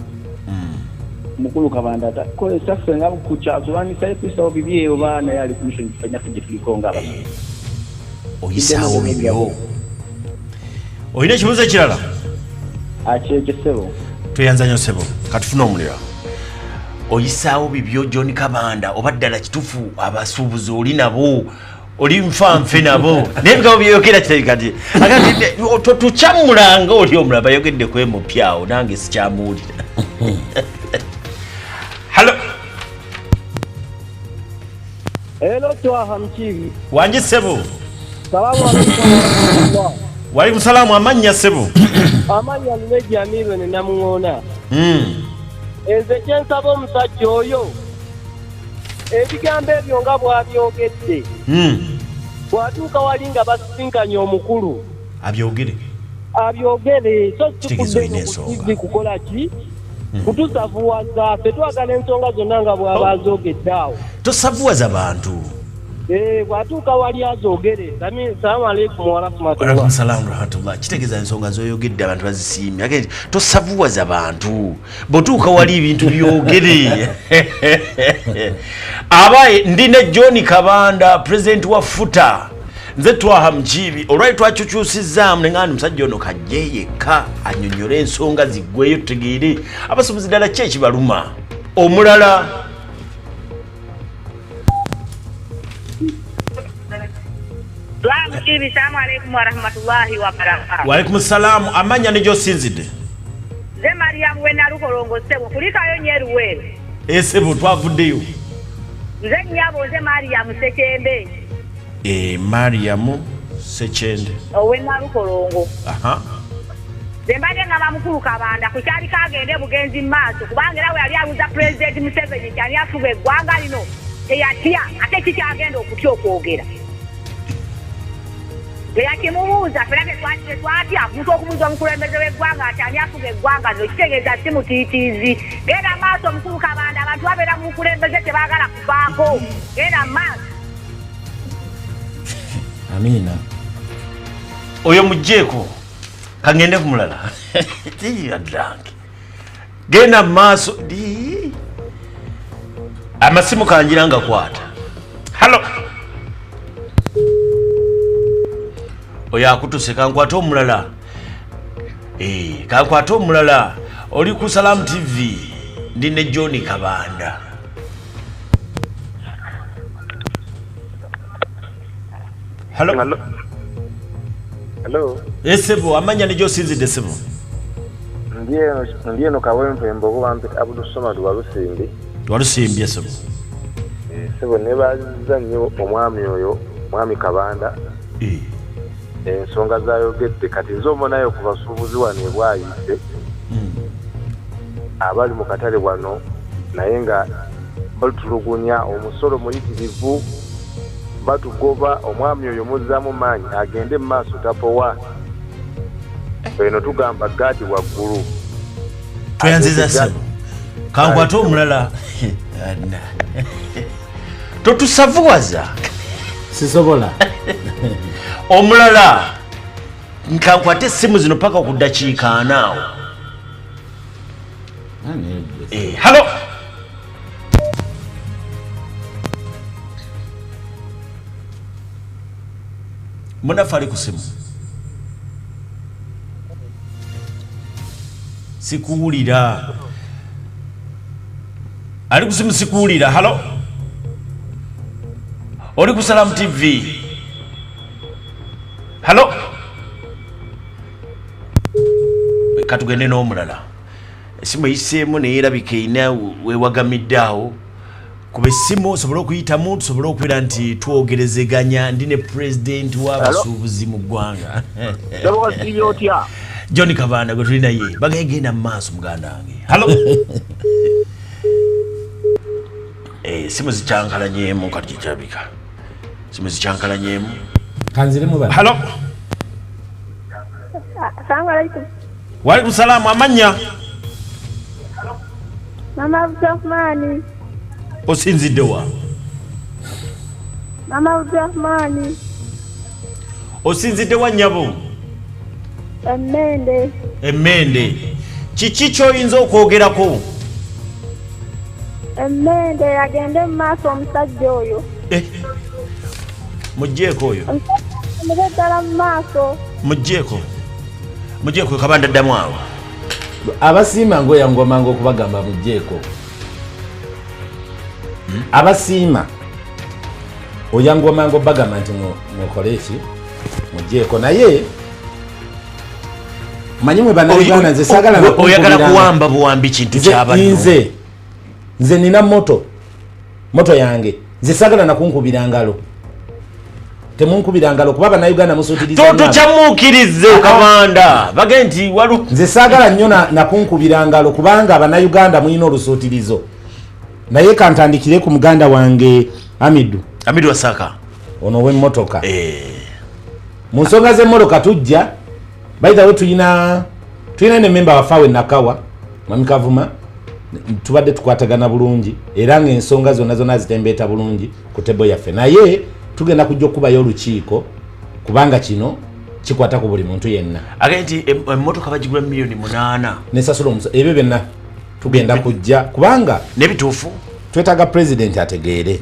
Mukulu Kabanda takozesa ffe nga kukyakulwanyisa kuyisawo bibi oba naye ali ku mission ffenna gye tuliko ng'abasomi. Oyisaawo bibyo. Olina ekibuuzo ekirala? Akyekyo ssebo. Tweyanza nnyo ssebo. Katufune omulira. Oyisaawo bibyo John Kabanda, oba ddala kituufu abasuubuzi oli nabo, oli nfanfe nabo, naye ebigambo byeyogera kirabika nti totukyamulanga oli omulaba ayogedde ku emupyawo, nange sikyamuwulira. Halo. Hello, Twaha Mchivi. Wangi ssebo. Salamu alaikum warahmatullah. Waalaikum salaamu. Amannya ssebo? Amannya Lule Jamiru ne Namuŋoona. Nze kyensaba omusajja oyo, ebigambo ebyo nga bw'abyogedde, bw'atuuka wali nga basisinkanye omukulu abyogere, abyogere, so Kitegeeza olina ensonga. sikudde kukola ki kutusavuwaza. Ffe twagala ensonga zonna nga bw'aba azoogedde awo. Tosavuwaza bantu. Bw'atuuka wali azoogere. Salamu alaikum warahmatullah. Waalaikum salaamu rahmatullah. Kitegeeza ensonga zoyogedde abantu bazisiimye. Ate tosavuwaza bantu, bw'otuuka wali ebintu byogere. Abaye ndi ne John Kabanda, pulezidenti wa FUTA. Nze Twaha Mukiibi. Olwali twakyukyusizaamu ne ngamba musajja ono kajje yekka annyonnyole ensonga ziggweyo, tutegeere abasuubuzi ddala ki ekibaluma. Omulala. Mukiibi, salamu alaikum warahmatullahi wabarakatuh. Waalaikum salaamu. Amannya ne gy'osinzidde? Nze Mariamu we Nalukolongo ssebo, kulikayo nnyo eruweero. Esebo, twavuddeyo. Nze nnyabo, nze Mariamu Ssekyende. Mariamu Ssekyende. Owe Nalukolongo. Aha. Nze mbadde ngamba mukulu Kabanda ku kyaliko agende bugenzi mu maaso, kubanga era we yali abuuza Pulezidenti Museveni nti ani afuga eggwanga lino, teyatya, ate kikyagenda okutya okwogera. Teyakimubuuza, ffenna tetwatya omuntu okubuuza omukulembeze w'eggwanga ati ani afuga eggwanga lino, kitegeeza si mutiitiizi. Genda maaso mukulu Kabanda, abantu babeera mu bukulembeze tebaagala kuvaako. Genda maaso. Amiina. Oyo mugjeeko, kangende ku mulala. Addange. Genda maaso. Amasimu kangira nga kwata. Halo. Oyo akutuse, kankwate omulala. Kankwate omulala. Oli ku Salam TV, ndi ne John Kabanda. Hello. Hello. Esebo, amanya ne gy'osinzidde sebo? Ndi eno Kawempe Mbogo, bampita Abdul Somad Walusimbi. Walusimbi esebo. Sebo, nebaazizza nnyo omwami oyo, mwami Kabanda. Ensonga zayogedde kati nze omunayo ku basuubuzi wano e Bwayiise abali mu katale wano, naye nga batulugunya omusolo muyitirivu, batugoba. Omwami oyo muzzaamu maanyi agende mu maaso, tapowa. Eno tugamba gaadi waggulu. Tweyanziza ssebo. Kankwate omulala. Totusavuwaza. Sisobola. Omulala, nkankwate essimu zino paka ku ddakiika ana awo. Halo. Munnaffe ali ku ssimu. Sikuwulira. Ali ku ssimu sikuwulira. Halo. Oli ku Salam TV. Halo. Katugende n'omulala. Essimu eyiseemu naye erabika erina weewagamidde awo. Kuba essimu osobole okuyitamu, tusobole okubeera nti twogerezeganya. Ndi ne pulezidenti w'abasuubuzi mu ggwanga. Otya? John Kabanda gwe tuli naye. Bagaye genda mu maaso muganda wange. Halo. Essimu zikyankalanyemu kati kirabika. Essimu zikyankalanyemu. Kanziremu bano. Halo. Assalamu alaikum. Waalaikum salaamu. Amannya? Mama Abdurahmani. Osinzidde wa? Mama Abdurahmani. Osinzidde wa nnyabo? Emmende. Emmende. Kiki ky'oyinza okwogerako? Emmende agende mu maaso omusajja oyo. Mugjeeko oyo. Omusajja ddala mu maaso. Mugjeeko. Mugjeeko Kabanda ddamu awo. Abasiima ng'oyangwamanga okubagamba mugjeeko. Abasiima oyanguwa mangu bagamba nti mukole eki, mugyeko, naye manyi mwe Bannayuganda, nze saagala Oyagala kuwamba buwambi kintu kyabanno. Nze nina motto yange, nze saagala nakunkubira ngalo. Temunkubira ngalo kuba Bannayuganda musuutiriza nnyo. Tokyamuukirize Kabanda, bagende nti walu Nze saagala nnyo nakunkubira ngalo kubanga Bannayuganda mulina olusuutirizo, naye kantandikire ku muganda wange Amidu. Amidu Wasaka. Ono ow'emmotoka. Mu nsonga z'emmotoka tujja, by the way, tulina ne memba waffe awe Nakawa, Mwami Kavuma, tubadde tukwatagana bulungi era ng'ensonga zonna zonna zitembeeta bulungi ku table yaffe, naye tugenda kujja okubayo olukiiko kubanga kino kikwata ku buli muntu yenna. Agende nti emmotoka bagigula miliyoni 8. Nesasula omuso, ebyo byonna tugenda kujja kubanga Nebituufu. Twetaaga president ategeere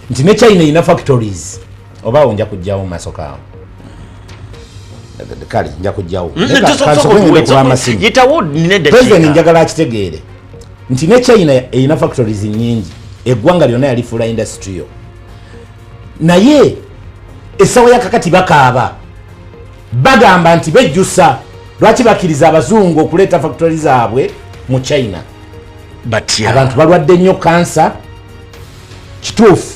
nti ne China erina factories. Oba awo nja kujjawo mu maaso kaawo, kale nja kujjawo. Kansooke ngende kuba amasimu. Yitawo nina. President njagala akitegeere nti ne China erina factories nyingi, eggwanga lyonna yalifuula industrial, naye essaawa yakakati bakaaba, bagamba nti bejjusa lwaki bakkiriza abazungu okuleeta factory zaabwe mu China. Batya. Abantu balwadde nnyo kansa. Kituufu,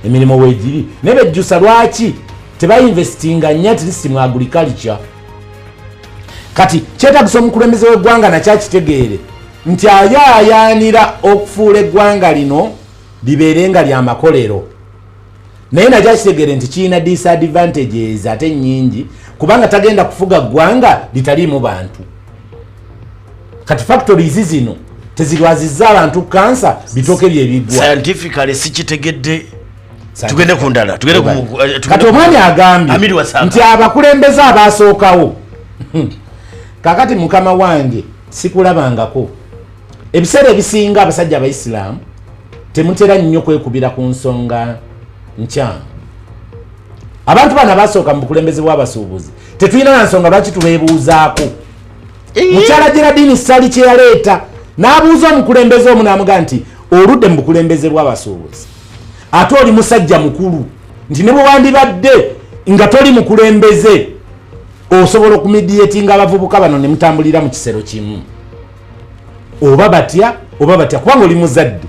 emirimu weegiri, naye bejjusa lwaki tebainvestinga nnyo at least mu agriculture. Kati kyetagisa omukulembeze w'eggwanga nakyakitegeere nti ayaayaanira okufuula eggwanga lino libeere nga lyamakolero, naye nakyakitegeere nti kirina disadvantages ate nyingi, kubanga tagenda kufuga ggwanga litaliimu bantu. Kati factories zino tezirwazizza abantu kansa, bitooke byebigwa. Scientifically sikitegedde. Tugende ku ndala, tugende ku Kati omwami agambye Amiri Wasaka. Nti abakulembeze abasookawo. Kakati mukama wange, sikulabangako, ebiseera ebisinga abasajja abaisiraamu temutera nnyo kwekubira ku nsonga nkyamu. Abantu bano abasooka mu bukulembeze bw'abasuubuzi tetulina na nsonga lwaki tubeebuuzaako. Mukyala Geraldine Ssali kyeyaleeta n'abuuza omukulembeze omu n'amugaa nti oludde mu bukulembeze bw'abasuubuzi ate oli musajja mukulu, nti ne bwe wandibadde nga toli mukulembeze osobola okumediatinga abavubuka bano ne mutambulira mu kisero kimu, oba batya oba batya, kubanga oli muzadde,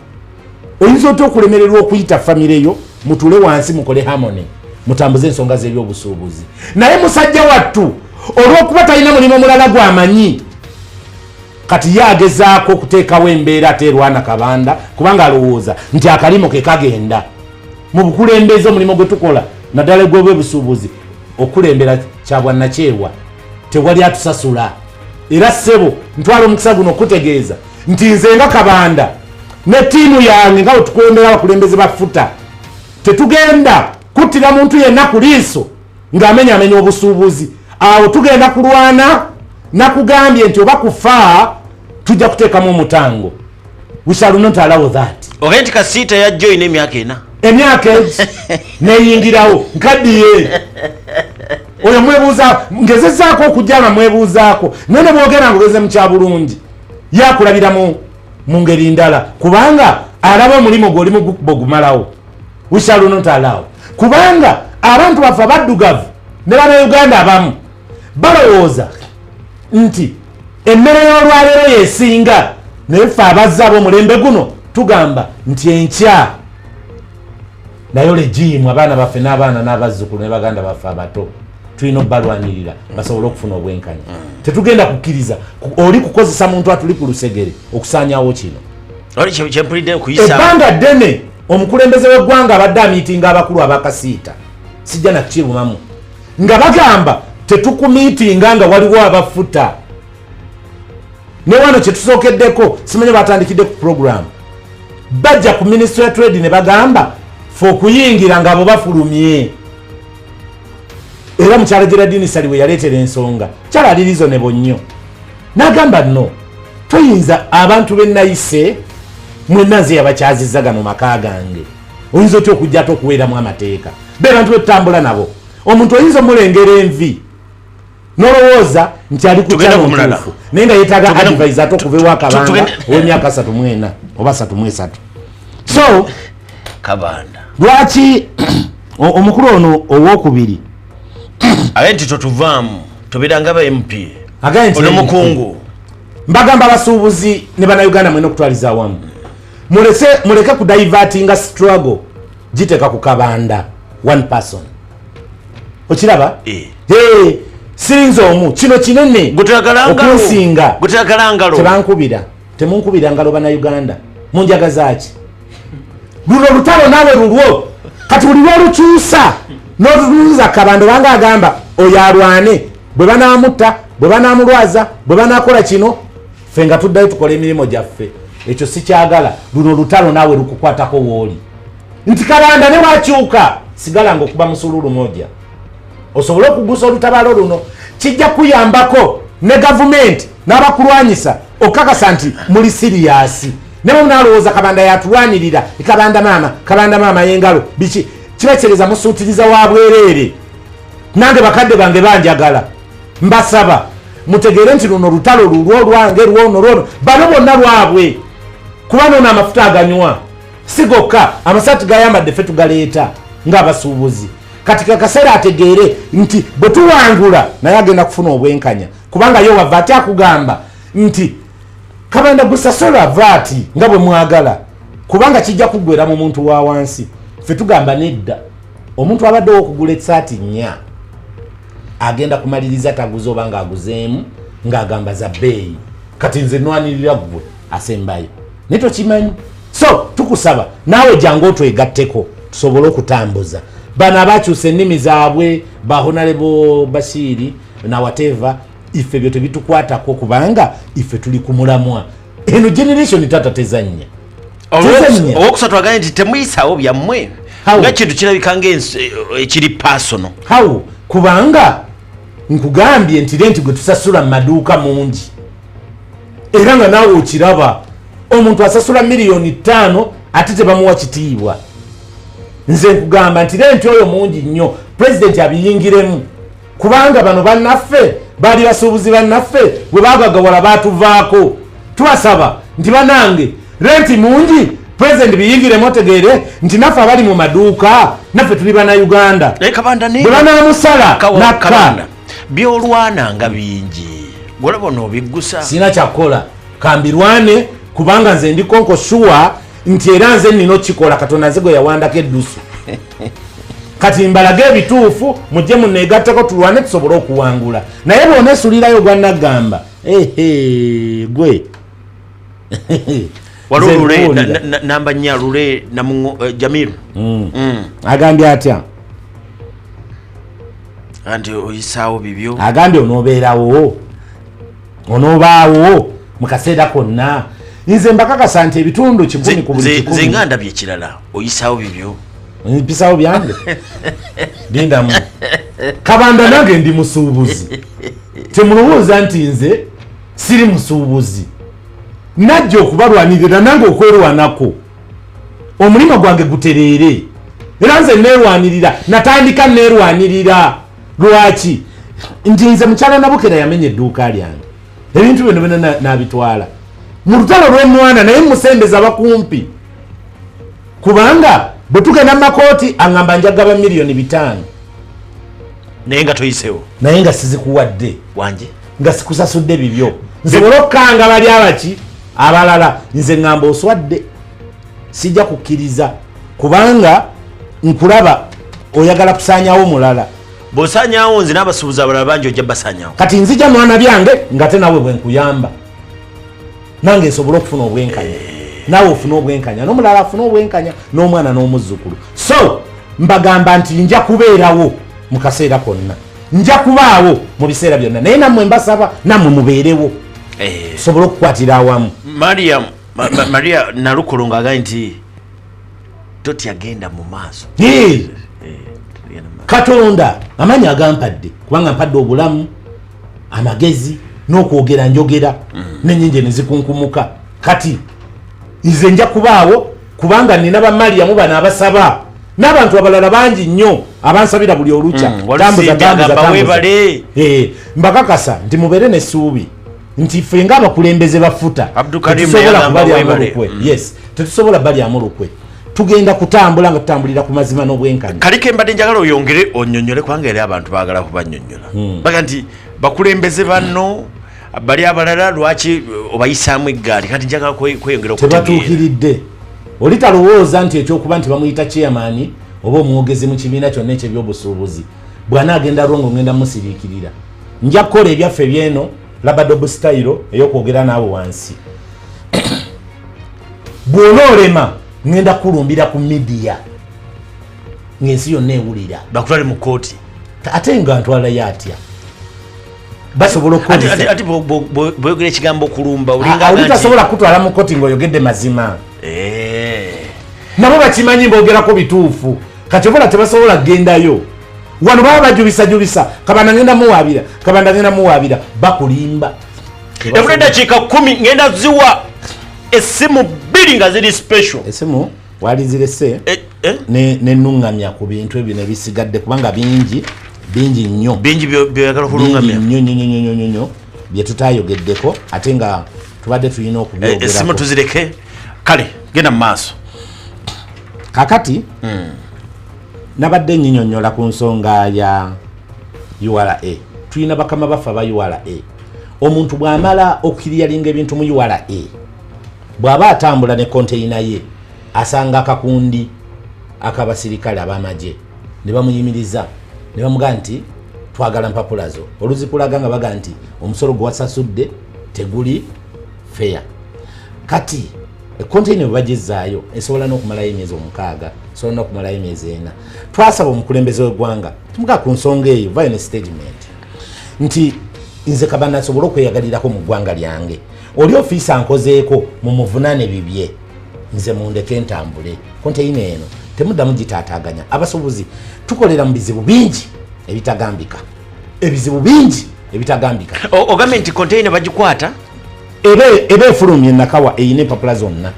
oyinza otya okulemererwa okuyita famire yo mutule wansi mukole harmony, mutambuze ensonga z'ebyobusuubuzi? Naye musajja wattu olw'okuba talina mulimu mulala gwamanyi, kati ye agezaako okuteekawo embeera ate erwana Kabanda, kubanga alowooza nti akalimu ke kagenda mu bukulembeze. Omulimu gwe tukola naddala egw'obwebusuubuzi, okulembera kyabwannakyewa, tewali atusasula. Era ssebo, ntwala omukisa guno okutegeeza nti nze nga Kabanda ne ttiimu yange, nga bwe tukulembera abakulembeze ba FUTA, tetugenda kuttira muntu yenna ku liiso ng'amenyamenya obusuubuzi. Awo tugenda kulwana. Nakugambye nti oba kufa tujja kuteekamu omutango. We shall not allow that. Ogaye nti Kasiita yajja olina emyaka 4. Emyaka egi neyingirawo, nkaddiye. Oyo mwebuuza, ngezezaako okujja nga mwebuuzaako, naye ne bwogenda nga ogeze mukyabulungi, yakulabira mu ngeri ndala, kubanga alaba omulimu gwe olimu gukuba ogumalawo. We shall not allow, kubanga abantu baffe abaddugavu ne Bannayuganda abamu balowooza nti emmere y'olwaleero yesinga, naye ffe abazze ab'omulembe guno tugamba nti enkya nayo legiimu. Abaana baffe n'abaana n'abazzukulu ne baganda baffe abato tulina obbalwanirira basobole okufuna obwenkanya. Tetugenda kukkiriza oli kukozesa muntu atuli ku lusegere okusaanyawo kino. Oli kyempulidde okuyisa. Ebbanga ddene omukulembeze w'eggwanga abadde amiitinga abakulu abakasiita, sijja nakirumamu, nga bagamba tetukumiitinga nga waliwo abafuta. Ne wano kyetusookeddeko, simanyi batandikidde ku program, bajja ku Ministry ya Trade ne bagamba fe okuyingira nga abo bafulumye. Era mukyala Geraldine Ssali we yaleetera ensonga, kyala ali reasonable nnyo, n'agamba no toyinza, abantu bennayise mwenna nze yabakyaziza gano maka gange, oyinza otya okujja ate okuweeramu amateeka? Be bantu betutambula nabo. Omuntu oyinza omulengera envi nolowooza nti ali Tugende ku mulala. kukyalo naye nga yeetaaga advise ate okuva ewa Kabanda Tugende- ow'emyaka 34 oba 33. So Kabanda. Lwaki omukulu ono owokubiri aye nti totuvaamu tobeera ba MP Agaye nti ono MP. mukungu Mbagamba abasuubuzi ne bannayuganda mwena okutwaliza awamu, muleke kudivertinga struggle giteeka ku Kabanda one person. Okiraba? Hey, sirinza omu, kino kinene okunsinga. Gutagala ngalo. Tebankubira, temunkubira ngalo. Bannayuganda, munjagazaaki? Luno lutalo naawe lulwo. Kati buli lwolukyusa n'otutunuza Kabanda, obanga agamba oyo alwane, bwe banamutta, bwe banamulwaza, bwe banakola kino, ffe nga tuddayo tukola emirimu gyaffe. Ekyo sikyagala. Luno lutalo naawe lukukwatako wooli nti Kabanda ne wakyuka, sigala nga okuba musululu moja osobole okugusa olutabalo luno. Kijja kuyambako ne gavumenti n'abakulwanyisa okukakasa nti muli serious. Ne bwe munalowooza Kabanda yatulwanirira, Kabanda maama, Kabanda maama y'engalo biki, kiba kitegeeza musuutiriza wa bwereere. Nange bakadde bange banjagala, mbasaba mutegeere nti luno lutalo lulwo, lwange, lwono, lwono, bano bonna lwabwe, kuba noono amafuta aganywa si gokka, amasaati gayambadde ffe tugaleeta ng'abasuubuzi. Kati kakaseera ategeere nti bwe tuwangula naye agenda kufuna obwenkanya, kubanga ye wava ate akugamba nti Kabanda gusasula VAT nga bwe mwagala, kubanga kijja kuggwera mu muntu wa wansi. Ffe tugamba nedda. Omuntu abaddewo okugula esaati 4 agenda kumaliriza taguze oba ng'aguzeemu ng'agamba za bbeeyi. Kati nze nwanirira ggwe asembayo, naye tokimanyi. So tukusaba naawe jangu otwegatteko tusobole okutambuza bano abakyusa ennimi zaabwe, ba Honorable Bashiri na whatever. Ife byo tebitukwatako, kubanga ife tuli ku mulamwa. Eno generation tata tezannya. Tezannya. Owokusatu agambye nti temuyisaawo byammwe nga kintu kirabika ngaekiri personal. How? Kubanga nkugambye nti renti gwe tusasula mu maduuka mungi, era nga naawe okiraba, omuntu asasula miliyoni 5 ate tebamuwa kitiibwa. Nze nkugamba nti renti oyo mungi nnyo, pulezidenti abiyingiremu, kubanga bano bannaffe baali basuubuzi bannaffe, bwe bagagawala batuvaako. Tubasaba nti banange, renti mungi, pulezidenti biyingiremu, otegeere nti naffe abali mu maduuka naffe tuli bannayuganda. Naye Kabanda, bwe banaamusala nakka. Kabanda, byolwana nga bingi, golaba onoobiggusa. Sina kyakukola, kambirwane, kubanga nze ndi konko sure nti era nze nina okikola. Katonda nze gwe yawandako eddusu. Kati mbalage ebituufu, mujje muneegatteko tulwane tusobole okuwangula. Naye bw'oneesulirayo gwanagamba ehe gwe. Waliwo Nze lule nkuwulira. Namba 4 lule Namungo, Jamiru. Agambye atya? Anti oyisaawo bibyo. Agambye onoobeerawo, onoobaawo mu kaseera konna. Nze mbakakasa nti ebitundu 100 ku buli Nze 100. nga ndabye ekirala, oyisaawo bibyo. Mpisawo byange, lindamu Kabanda. Nange ndi musuubuzi, temulowooza nti nze siri musuubuzi. Najja okubalwanirira nange okwerwanako, omulimu gwange gutereere. Era nze neerwanirira, natandika neerwanirira. Lwaki? Nti nze mukyala Nabukera yamenya edduuka lyange, ebintu bino byona nabitwala mu lutalo lw'omwana, naye musembeza bakumpi, kubanga bwe tugenda mu makooti aŋŋamba njagaba miliyoni 5. Naye nga toyisewo. Naye nga sizikuwadde. Wanje. Nga sikusasudde bibyo, nsobole okukanga bali abaki abalala. Nze ŋŋamba oswadde, sijja kukkiriza, kubanga nkulaba oyagala kusaanyawo mulala. Bw'osaanyawo nze n'abasuubuzi abalala bangi ojja basaanyawo. Kati nzija mwana byange, nga te nawe bwe nkuyamba nange nsobole okufuna obwenkanya, naawe ofune obwenkanya, n'omulala afune obwenkanya, n'omwana n'omuzzukulu. So mbagamba nti nja kubeerawo mu kaseera konna, nja kubaawo mu biseera byonna, naye nammwe mbasaba nammwe mubeerewo tusobole okukwatira awamu. Mariam Maria Nalukolo ng'agambye nti totya, genda mu maaso. Hey! Katonda amaanyi agampadde, kubanga mpadde obulamu, amagezi n'okwogera, njogera nenyingi nezikunkumuka. Kati nze nja kubaawo, kubanga nina bamaliyamu bano abasaba n'abantu abalala bangi nnyo abansabira buli olukya. Walusimbi Tambuza, tambuza, agamba tambuza. weebale. Mbakakasa nti mubeere n'essuubi nti ffe ng'abakulembeze bafuta Abdulkarim tetusobola naye agamba kubalyamu weebale. lukwe. Yes, tetusobola balyamu lukwe. Tugenda kutambula nga tutambulira ku mazima n'obwenkanya. Kaliko mbadde njagala oyongere onnyonnyole, kubanga era abantu baagala kubannyonnyola. Baga nti bakulembeze banno bali abalala lwaki obayisaamu eggaali? Kati njagala kweyongera okutegeera. Tebatuukiridde. Oli talowooza nti ekyokuba nti bamuyita chairman oba omwogezi mu kibiina kyonna ekyebyobusuubuzi, bw'anaagenda wrong ngenda musiriikirira. Nja kukola ebyaffe byeno labadob style ey'okwogera naawe wansi. Bw'onoolema ngenda kulumbira ku media ng'ensi yonna ewulira. Bakutwale mu kkooti. Ate nga ntwalayo atya? Basobola okukozesa. Ate bw'oyogera ekigambo okulumba olinga oli tasobola kutwala mu kkooti ng'oyogedde mazima. Nabo bakimanyi mbogerako bituufu. Kati obola tebasobola kugendayo. Wano baba bajubisajubisa, Kabanda ngenda muwaabira, Kabanda ngenda muwaabira, bakulimba. Ebula eddakiika 10, ngenda ziwa essimu 2 nga ziri special. Essimu walizirese nenuŋŋamya ku bintu ebyo nebisigadde, kubanga bingi bingi nnyo. Bingi byoyagala okuluŋŋamya. Nnyo nnyo nnyo nnyo nnyo nnyo bye tutayogeddeko, ate nga tubadde tulina okubyogerako. Essimu tuzireke, kale genda mu maaso. Kakati nabadde nnyinyonnyola ku nsonga ya URA. Tulina bakama baffe aba URA. Omuntu bw'amala okukiriyalinga ebintu mu URA, bw'aba atambula ne konteyina ye, asanga akakundi ak'abasirikale ab'amagye ne bamuyimiriza ne bamugamba nti twagala mpapula zo. Oluzikulaga nga baga nti omusolo gwe wasasudde teguli fair. Kati konteyina bwe bagizaayo esobola n'okumalayo emyezi 6, esobola n'okumalayo emyezi 4. Twasaba omukulembeze w'eggwanga tumugaa ku nsonga eyo, vayo ne statement nti nze Kabanda nsobole okweyagalirako mu ggwanga lyange, oli ofiisa nkozeeko mumuvunaane bibye, nze mundeke ntambule. Konteyina eno temuddamu gitaataaganya. Abasuubuzi tukolera mu bizibu bingi ebitagambika, ebizibu bingi ebitagambika. Ogambye nti konteyina bagikwata? Eba efulumye Nakawa, eyina empapula zonna,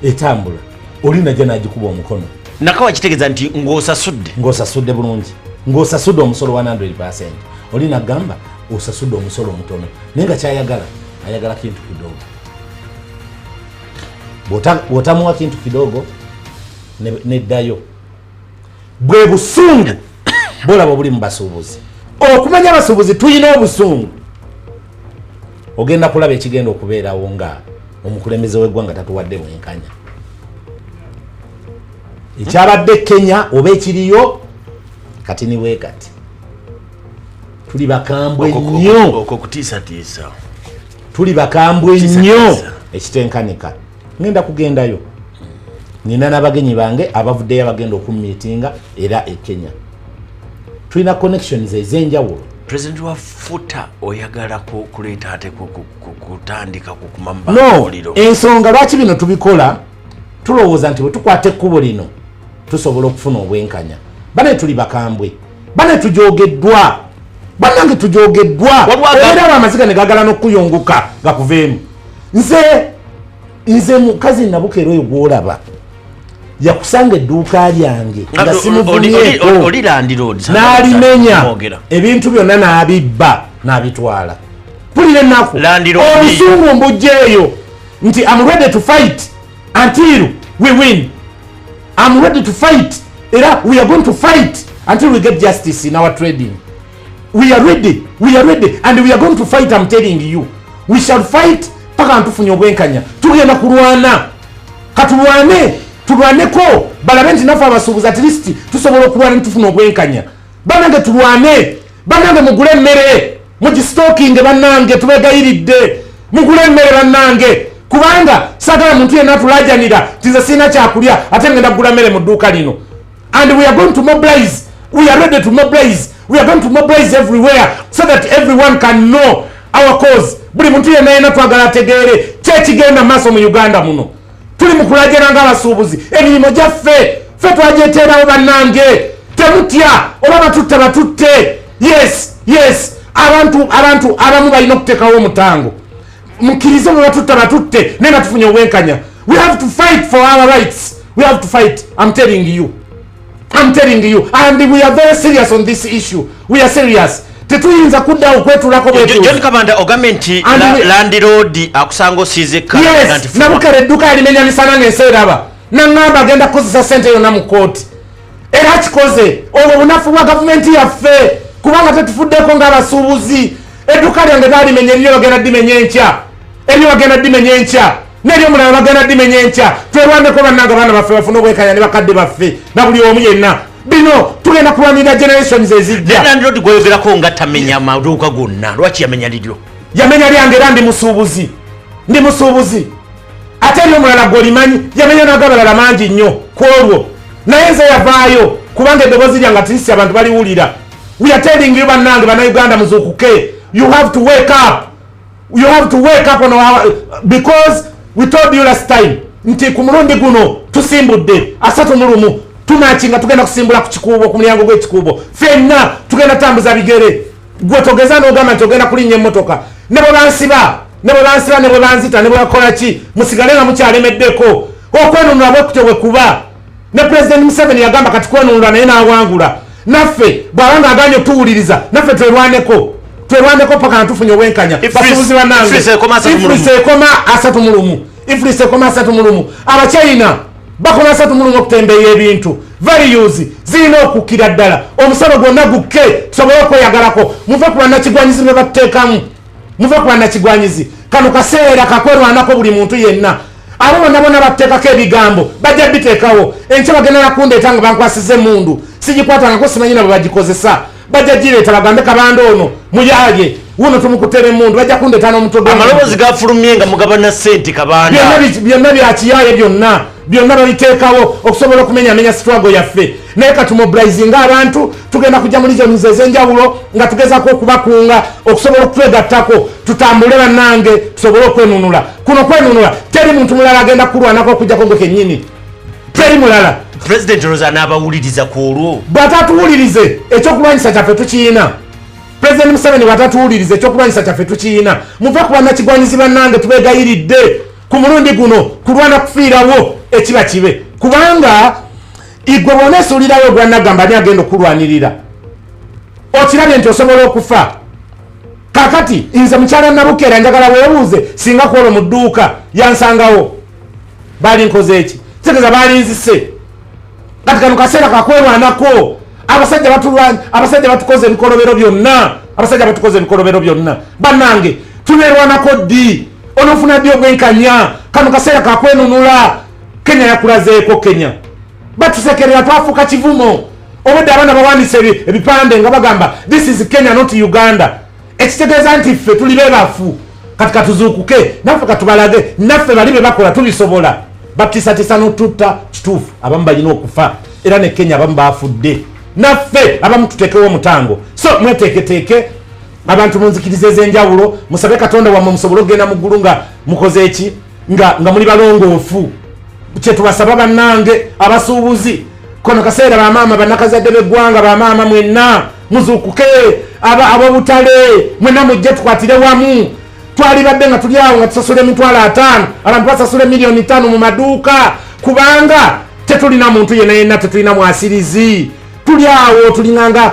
etambula, oli najja n'agikuba omukono. Nakawa kitegeeza nti ng'osasudde. Ng'osasudde bulungi, ng'osasudde omusolo 100%, oli nagamba osasudde omusolo omutono, naye nga kyayagala ayagala kintu kidogo. Bw'otamuwa kintu kidogo neddayo. Bwe busungu bwolaba obuli mu basuubuzi. Okumanya abasuubuzi tulina obusungu, ogenda kulaba ekigenda okubeerawo nga omukulembeze w'eggwanga tatuwadde bwenkanya. Ekyabadde Kenya oba ekiriyo kati ni bwe kati, tuli bakambwe nnyo. Okwo kutiisatiisa. Tuli bakambwe nnyo ekitenkanika. Ngenda kugendayo, nina n'abagenyi bange abavuddeyo abagenda okumiitinga era e Kenya. Tulina connections ez'enjawulo. President wa FUTA oyagala kuleeta ate kutandika kukuma No muliro? Ensonga lwaki bino tubikola, tulowooza nti bwe tukwata ekkubo lino tusobola okufuna obwenkanya. Bane tuli bakambwe, bane tujogeddwa, bannange tujogeddwa. Era abo amaziga ne gagala n'okuyunguka gakuveemu. Nze mukazi Nabukeera oyo gw'olaba yakusanga edduuka lyange nga simuvumyeko, Oli landlord. n'alimenya Mwogera. ebintu byonna n'abibba n'abitwala. Mpulira ennaku. Landlord. Obusungu mbujjeeyo nti am ready to fight until we win. Am ready to fight, era we are going to fight until we get justice in our trading. We are ready, we are ready and we are going to fight. I'm telling you, we shall fight paka ntufunye obwenkanya. Tugenda kulwana, katulwane, tulwaneko balabe nti naffe abasuubuzi at least tusobola okulwana netufuna obwenkanya. Bannange tulwane, bannange mugule emmere mugisitokinge, bannange tubegayiridde mugule emmere bannange, kubanga saagala muntu yenna atulajanira nti nze sirina kyakulya ate ngenda kugula mmere mu dduuka lino. And we are going to mobilize, we are ready to mobilize, we are going to mobilize everywhere so that everyone can know our cause. Buli muntu yenna yenna twagala ategeere kyekigenda maaso mu Uganda muno. Tuli mu kulajana ng'abasuubuzi, emirimu gyaffe ffe twagyeteerawo. Bannange temutya, oba batutte batutte. Yes, yes, abantu abamu balina okuteekawo omutango. Mukkirize bwe batutta batutte, naye nga tufunye obwenkanya. We have to fight for our rights, we have to fight. I'm telling you, I'm telling you, and we are very serious on this issue. We are serious. Tetuyinza kuddawo kwetulako bwetuuzi. John Kabanda, ogambye nti And landlord akusanga osiize ekkala Yes, Nabukere edduuka yalimenya misana ng'ensi eraba. Naŋŋamba agenda kukozesa sente yonna mu kooti, era akikoze. Obwo bunafu bwa gavumenti yaffe, kubanga tetufuddeko ng'abasuubuzi. Edduuka lyange balimenya, eriryo bagenda dimenya enkya, eryo bagenda dimenya enkya, n'eryomulala bagenda dimenya enkya. Twerwaneko bannange, abaana baffe bafune obwenkanya ne bakadde baffe na buli omu yenna. Bino tugenda kulwanirira generations ezijja. Landlord gweyogerako nga tamenya maduuka gonna, lwaki yamenya liryo? Yamenya lyange, era ndi musuubuzi, ndi musuubuzi. Ate eri omulala gwolimanyi yamenya n'agabalala mangi nnyo ku olwo, naye nze yavaayo kubanga eddoboozi lyange at least abantu baliwulira. We are telling you, bannange bannayuganda, muzuukuke. You have to wake up, you have to wake up on our, because we told you last time nti ku mulundi guno tusimbudde 31 tumakinga, tugenda kusimbula ku Kikuubo, ku mulyango gw'Ekikuubo. Ffenna tugenda tambuza bigere. Gwe togeza n'ogamba nti ogenda kulinnya emmotoka. Ne bwe bansiba, ne bwe bansiba, ne bwe banzita, ne bwe bakola ki, musigale nga mukyalemeddeko. Okwenunula bwe kutyo bwe kuba. Ne President Museveni yagamba kati kwenunula, naye n'awangula. Naffe bw'aba nga aganye otuwuliriza, naffe twerwaneko, twerwaneko paka nga tufunye obwenkanya. Basuubuzi bannange, EFRIS ekoma 31. EFRIS ekoma 31, EFRIS ekoma 31. Abachina bakoma 31 okutembeeya ebintu. Values zirina okukkira ddala, omusolo gwonna gukke, tusobole okweyagalako. Muve ku bannakigwanyizi be batuteekamu, muve ku bannakigwanyizi. Kano kaseera kakwerwanako buli muntu yenna. Abo bonna bonna batuteekako ebigambo, bajja biteekawo enkya. Bagenda nakundeeta nga bankwasiza emundu, sigikwatangako, simanyi nabo bagikozesa. Bajja gireeta bagambe, "Kabanda ono muyaaye, wuno tumukutera emundu." Bajja kundeeta n'omutwe gw'emundu. Amaloboozi gafulumye nga mugabana sente, Kabanda. Byonna byakiyaye, byonna byonna babiteekawo okusobola okumenyamenya struggle yaffe. Naye katumobilizinga abantu. Tugenda kujja mu regions ez'enjawulo nga tugezako okubakunga okusobola okutwegattako, tutambule bannange, tusobole okwenunula. Kuno kwenunula, teri muntu mulala agenda kulwanako okujjako gwe kennyini, teri mulala. President Rosa n'abawuliriza ku olwo? Bw'atatuwulirize, ekyokulwanyisa kyaffe tukiyina. President Museveni bw'atatuwuliriza, ekyokulwanyisa kyaffe tukiyina. Muve ku bannakigwanyizi bannange, tubeegayiridde. Ku mulundi guno kulwana kufiirawo, ekiba kibe, kubanga igwe bw'oneesuulirayo ogwanagamba, ani agenda okulwanirira? Okirabye nti osobola okufa. Kakati nze mukyala Nabukeera, njagala weebuuze, singa kwolwo mu dduuka yansangawo, baali nkoze eki? Kitegeeza balinzise. Kati kano kaseera kakwerwanako. Abasajja batulwanya, abasajja batukoze ebikolobero byonna, abasajja batukoze ebikolobero byonna. Bannange, tunerwanako ddi? Onofuna ddi obwenkanya? Kano kaseera kakwenunula. Kenya yakulazeeko. Kenya batusekerera, twafuuka kivumo. Obwedde abaana bawandiise ebipande nga bagamba, "This is Kenya, not Uganda." Ekitegeeza nti ffe tuli bebafu. Kati katuzuukuke naffe, katubalage naffe bali be bakola tubisobola. Batiisatiisa n'otutta, kituufu, abamu balina okufa, era ne Kenya abamu bafudde. Naffe abamu tuteekewo omutango. So mweteeketeeke, abantu mu nzikiriza ez'enjawulo, musabe Katonda wammwe musobole okugenda mu ggulu nga mukoze eki? Nga muli balongoofu. Kyetubasaba bannange abasuubuzi, kono kaseera. Bamaama, bannakazadde b'eggwanga, bamaama mwenna muzuukuke, ab'obutale mwenna mujje tukwatire wamu. Twalibadde nga tuli awo nga tusasula 500,000, abantu basasula 5 million mu maduuka, kubanga tetulina muntu yenna yenna, tetulina mwasirizi. Tuli awo tulinganga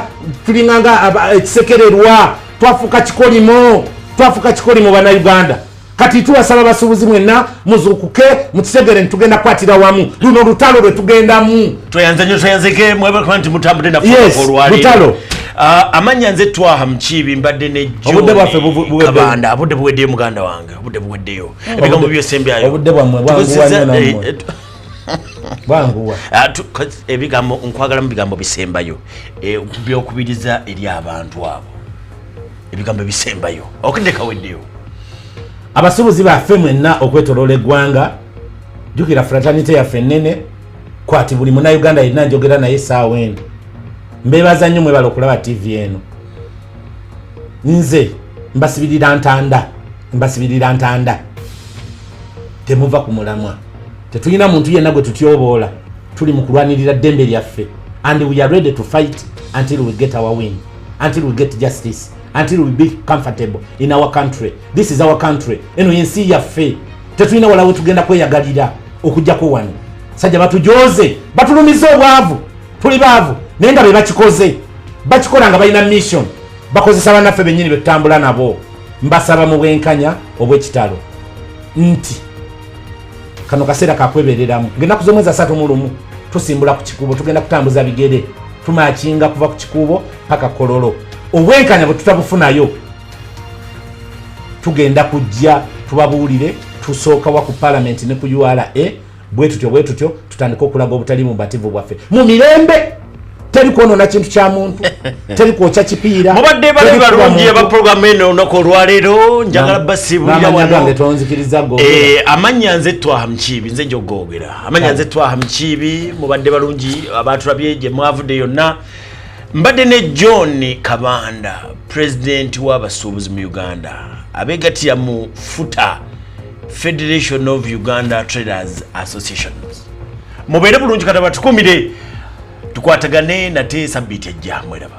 ekisekererwa, twafuuka kikolimo, twafuuka kikolimo bannayuganda. Kati tubasaba basuubuzi mwenna muzuukuke, mukitegere nti tugenda kukwatira wamu luno lutalo lwe tugendamu. Tweyanze nnyo, tweyanzeke mwebale nti mutambudde naffe Yes, olwaleero. lutalo. Ah, amannya nze Twaha Mukiibi, mbadde ne Obudde bwaffe John buweddeyo. Kabanda. Obudde buweddeyo, muganda wange, obudde buweddeyo. Ebigambo byosembyayo? Obudde bwammwe bwanguwa nnyo nammwe. Bwanguwa. Ebigambo nkwagalamu, bigambo bisembayo byokubiriza eri abantu abo, ebigambo ebisembayo okudde kaweddeyo. Abasuubuzi baffe mwenna okwetoloola eggwanga, jjukira fraternity yaffe ennene kwati buli munnayuganda yenna njogera naye essaawa eno. Mbeebaza nnyo, mwebala okulaba TV eno. Nze mbasibirira ntanda, mbasibirira ntanda. Temuva ku mulamwa. Tetulina muntu yenna gwe tutyoboola. Tuli mu kulwanirira ddembe lyaffe, and we are ready to fight until we get our win, until we get justice, until we be comfortable in our country. This is our country, eno yensi yaffe. Tetulina wala we tugenda kweyagalira okugjako wano. Sajja batujoze, batulumiza obwavu, tuli baavu, naye nga be bakikoze bakikola nga balina mission, bakozesa bannaffe bennyini betutambula nabo. Mbasaba mu bwenkanya obw'ekitalo nti Kano kaseera kakwebereramu. Ng'ennaku z'omwezi 31 tusimbula ku Kikuubo, tugenda kutambuza bigere, tumakinga kuva ku Kikuubo paka Kololo. Obwenkanya bwe tutabufunayo, tugenda kujja tubabuulire. Tusooka wa ku Palamenti ne ku URA. Bwe tutyo bwe tutyo tutandike okulaga obutali mubativu bwaffe mu mirembe. Teri kwonoona kintu kya muntu, teri kwokya kipiira. Mubadde bali Teri kuba balungi muntu. aba programu eno olunaku olwaleero. Njagala basiibulira N'amannya wano. gange tonzikiriza googera. Amannya nze Twaha Mukiibi, nze njogoogera amannya nze Twaha Mukiibi. Mubadde balungi abatulabye gye mwavudde yonna. Mbadde ne John Kabanda, pulezidenti w'abasuubuzi mu Uganda abeegattira mu FUTA, Federation of Uganda Traders Associations. Mubeere bulungi, kata batukumire, tukwatagane nate sabbiiti ejja. Mweraba.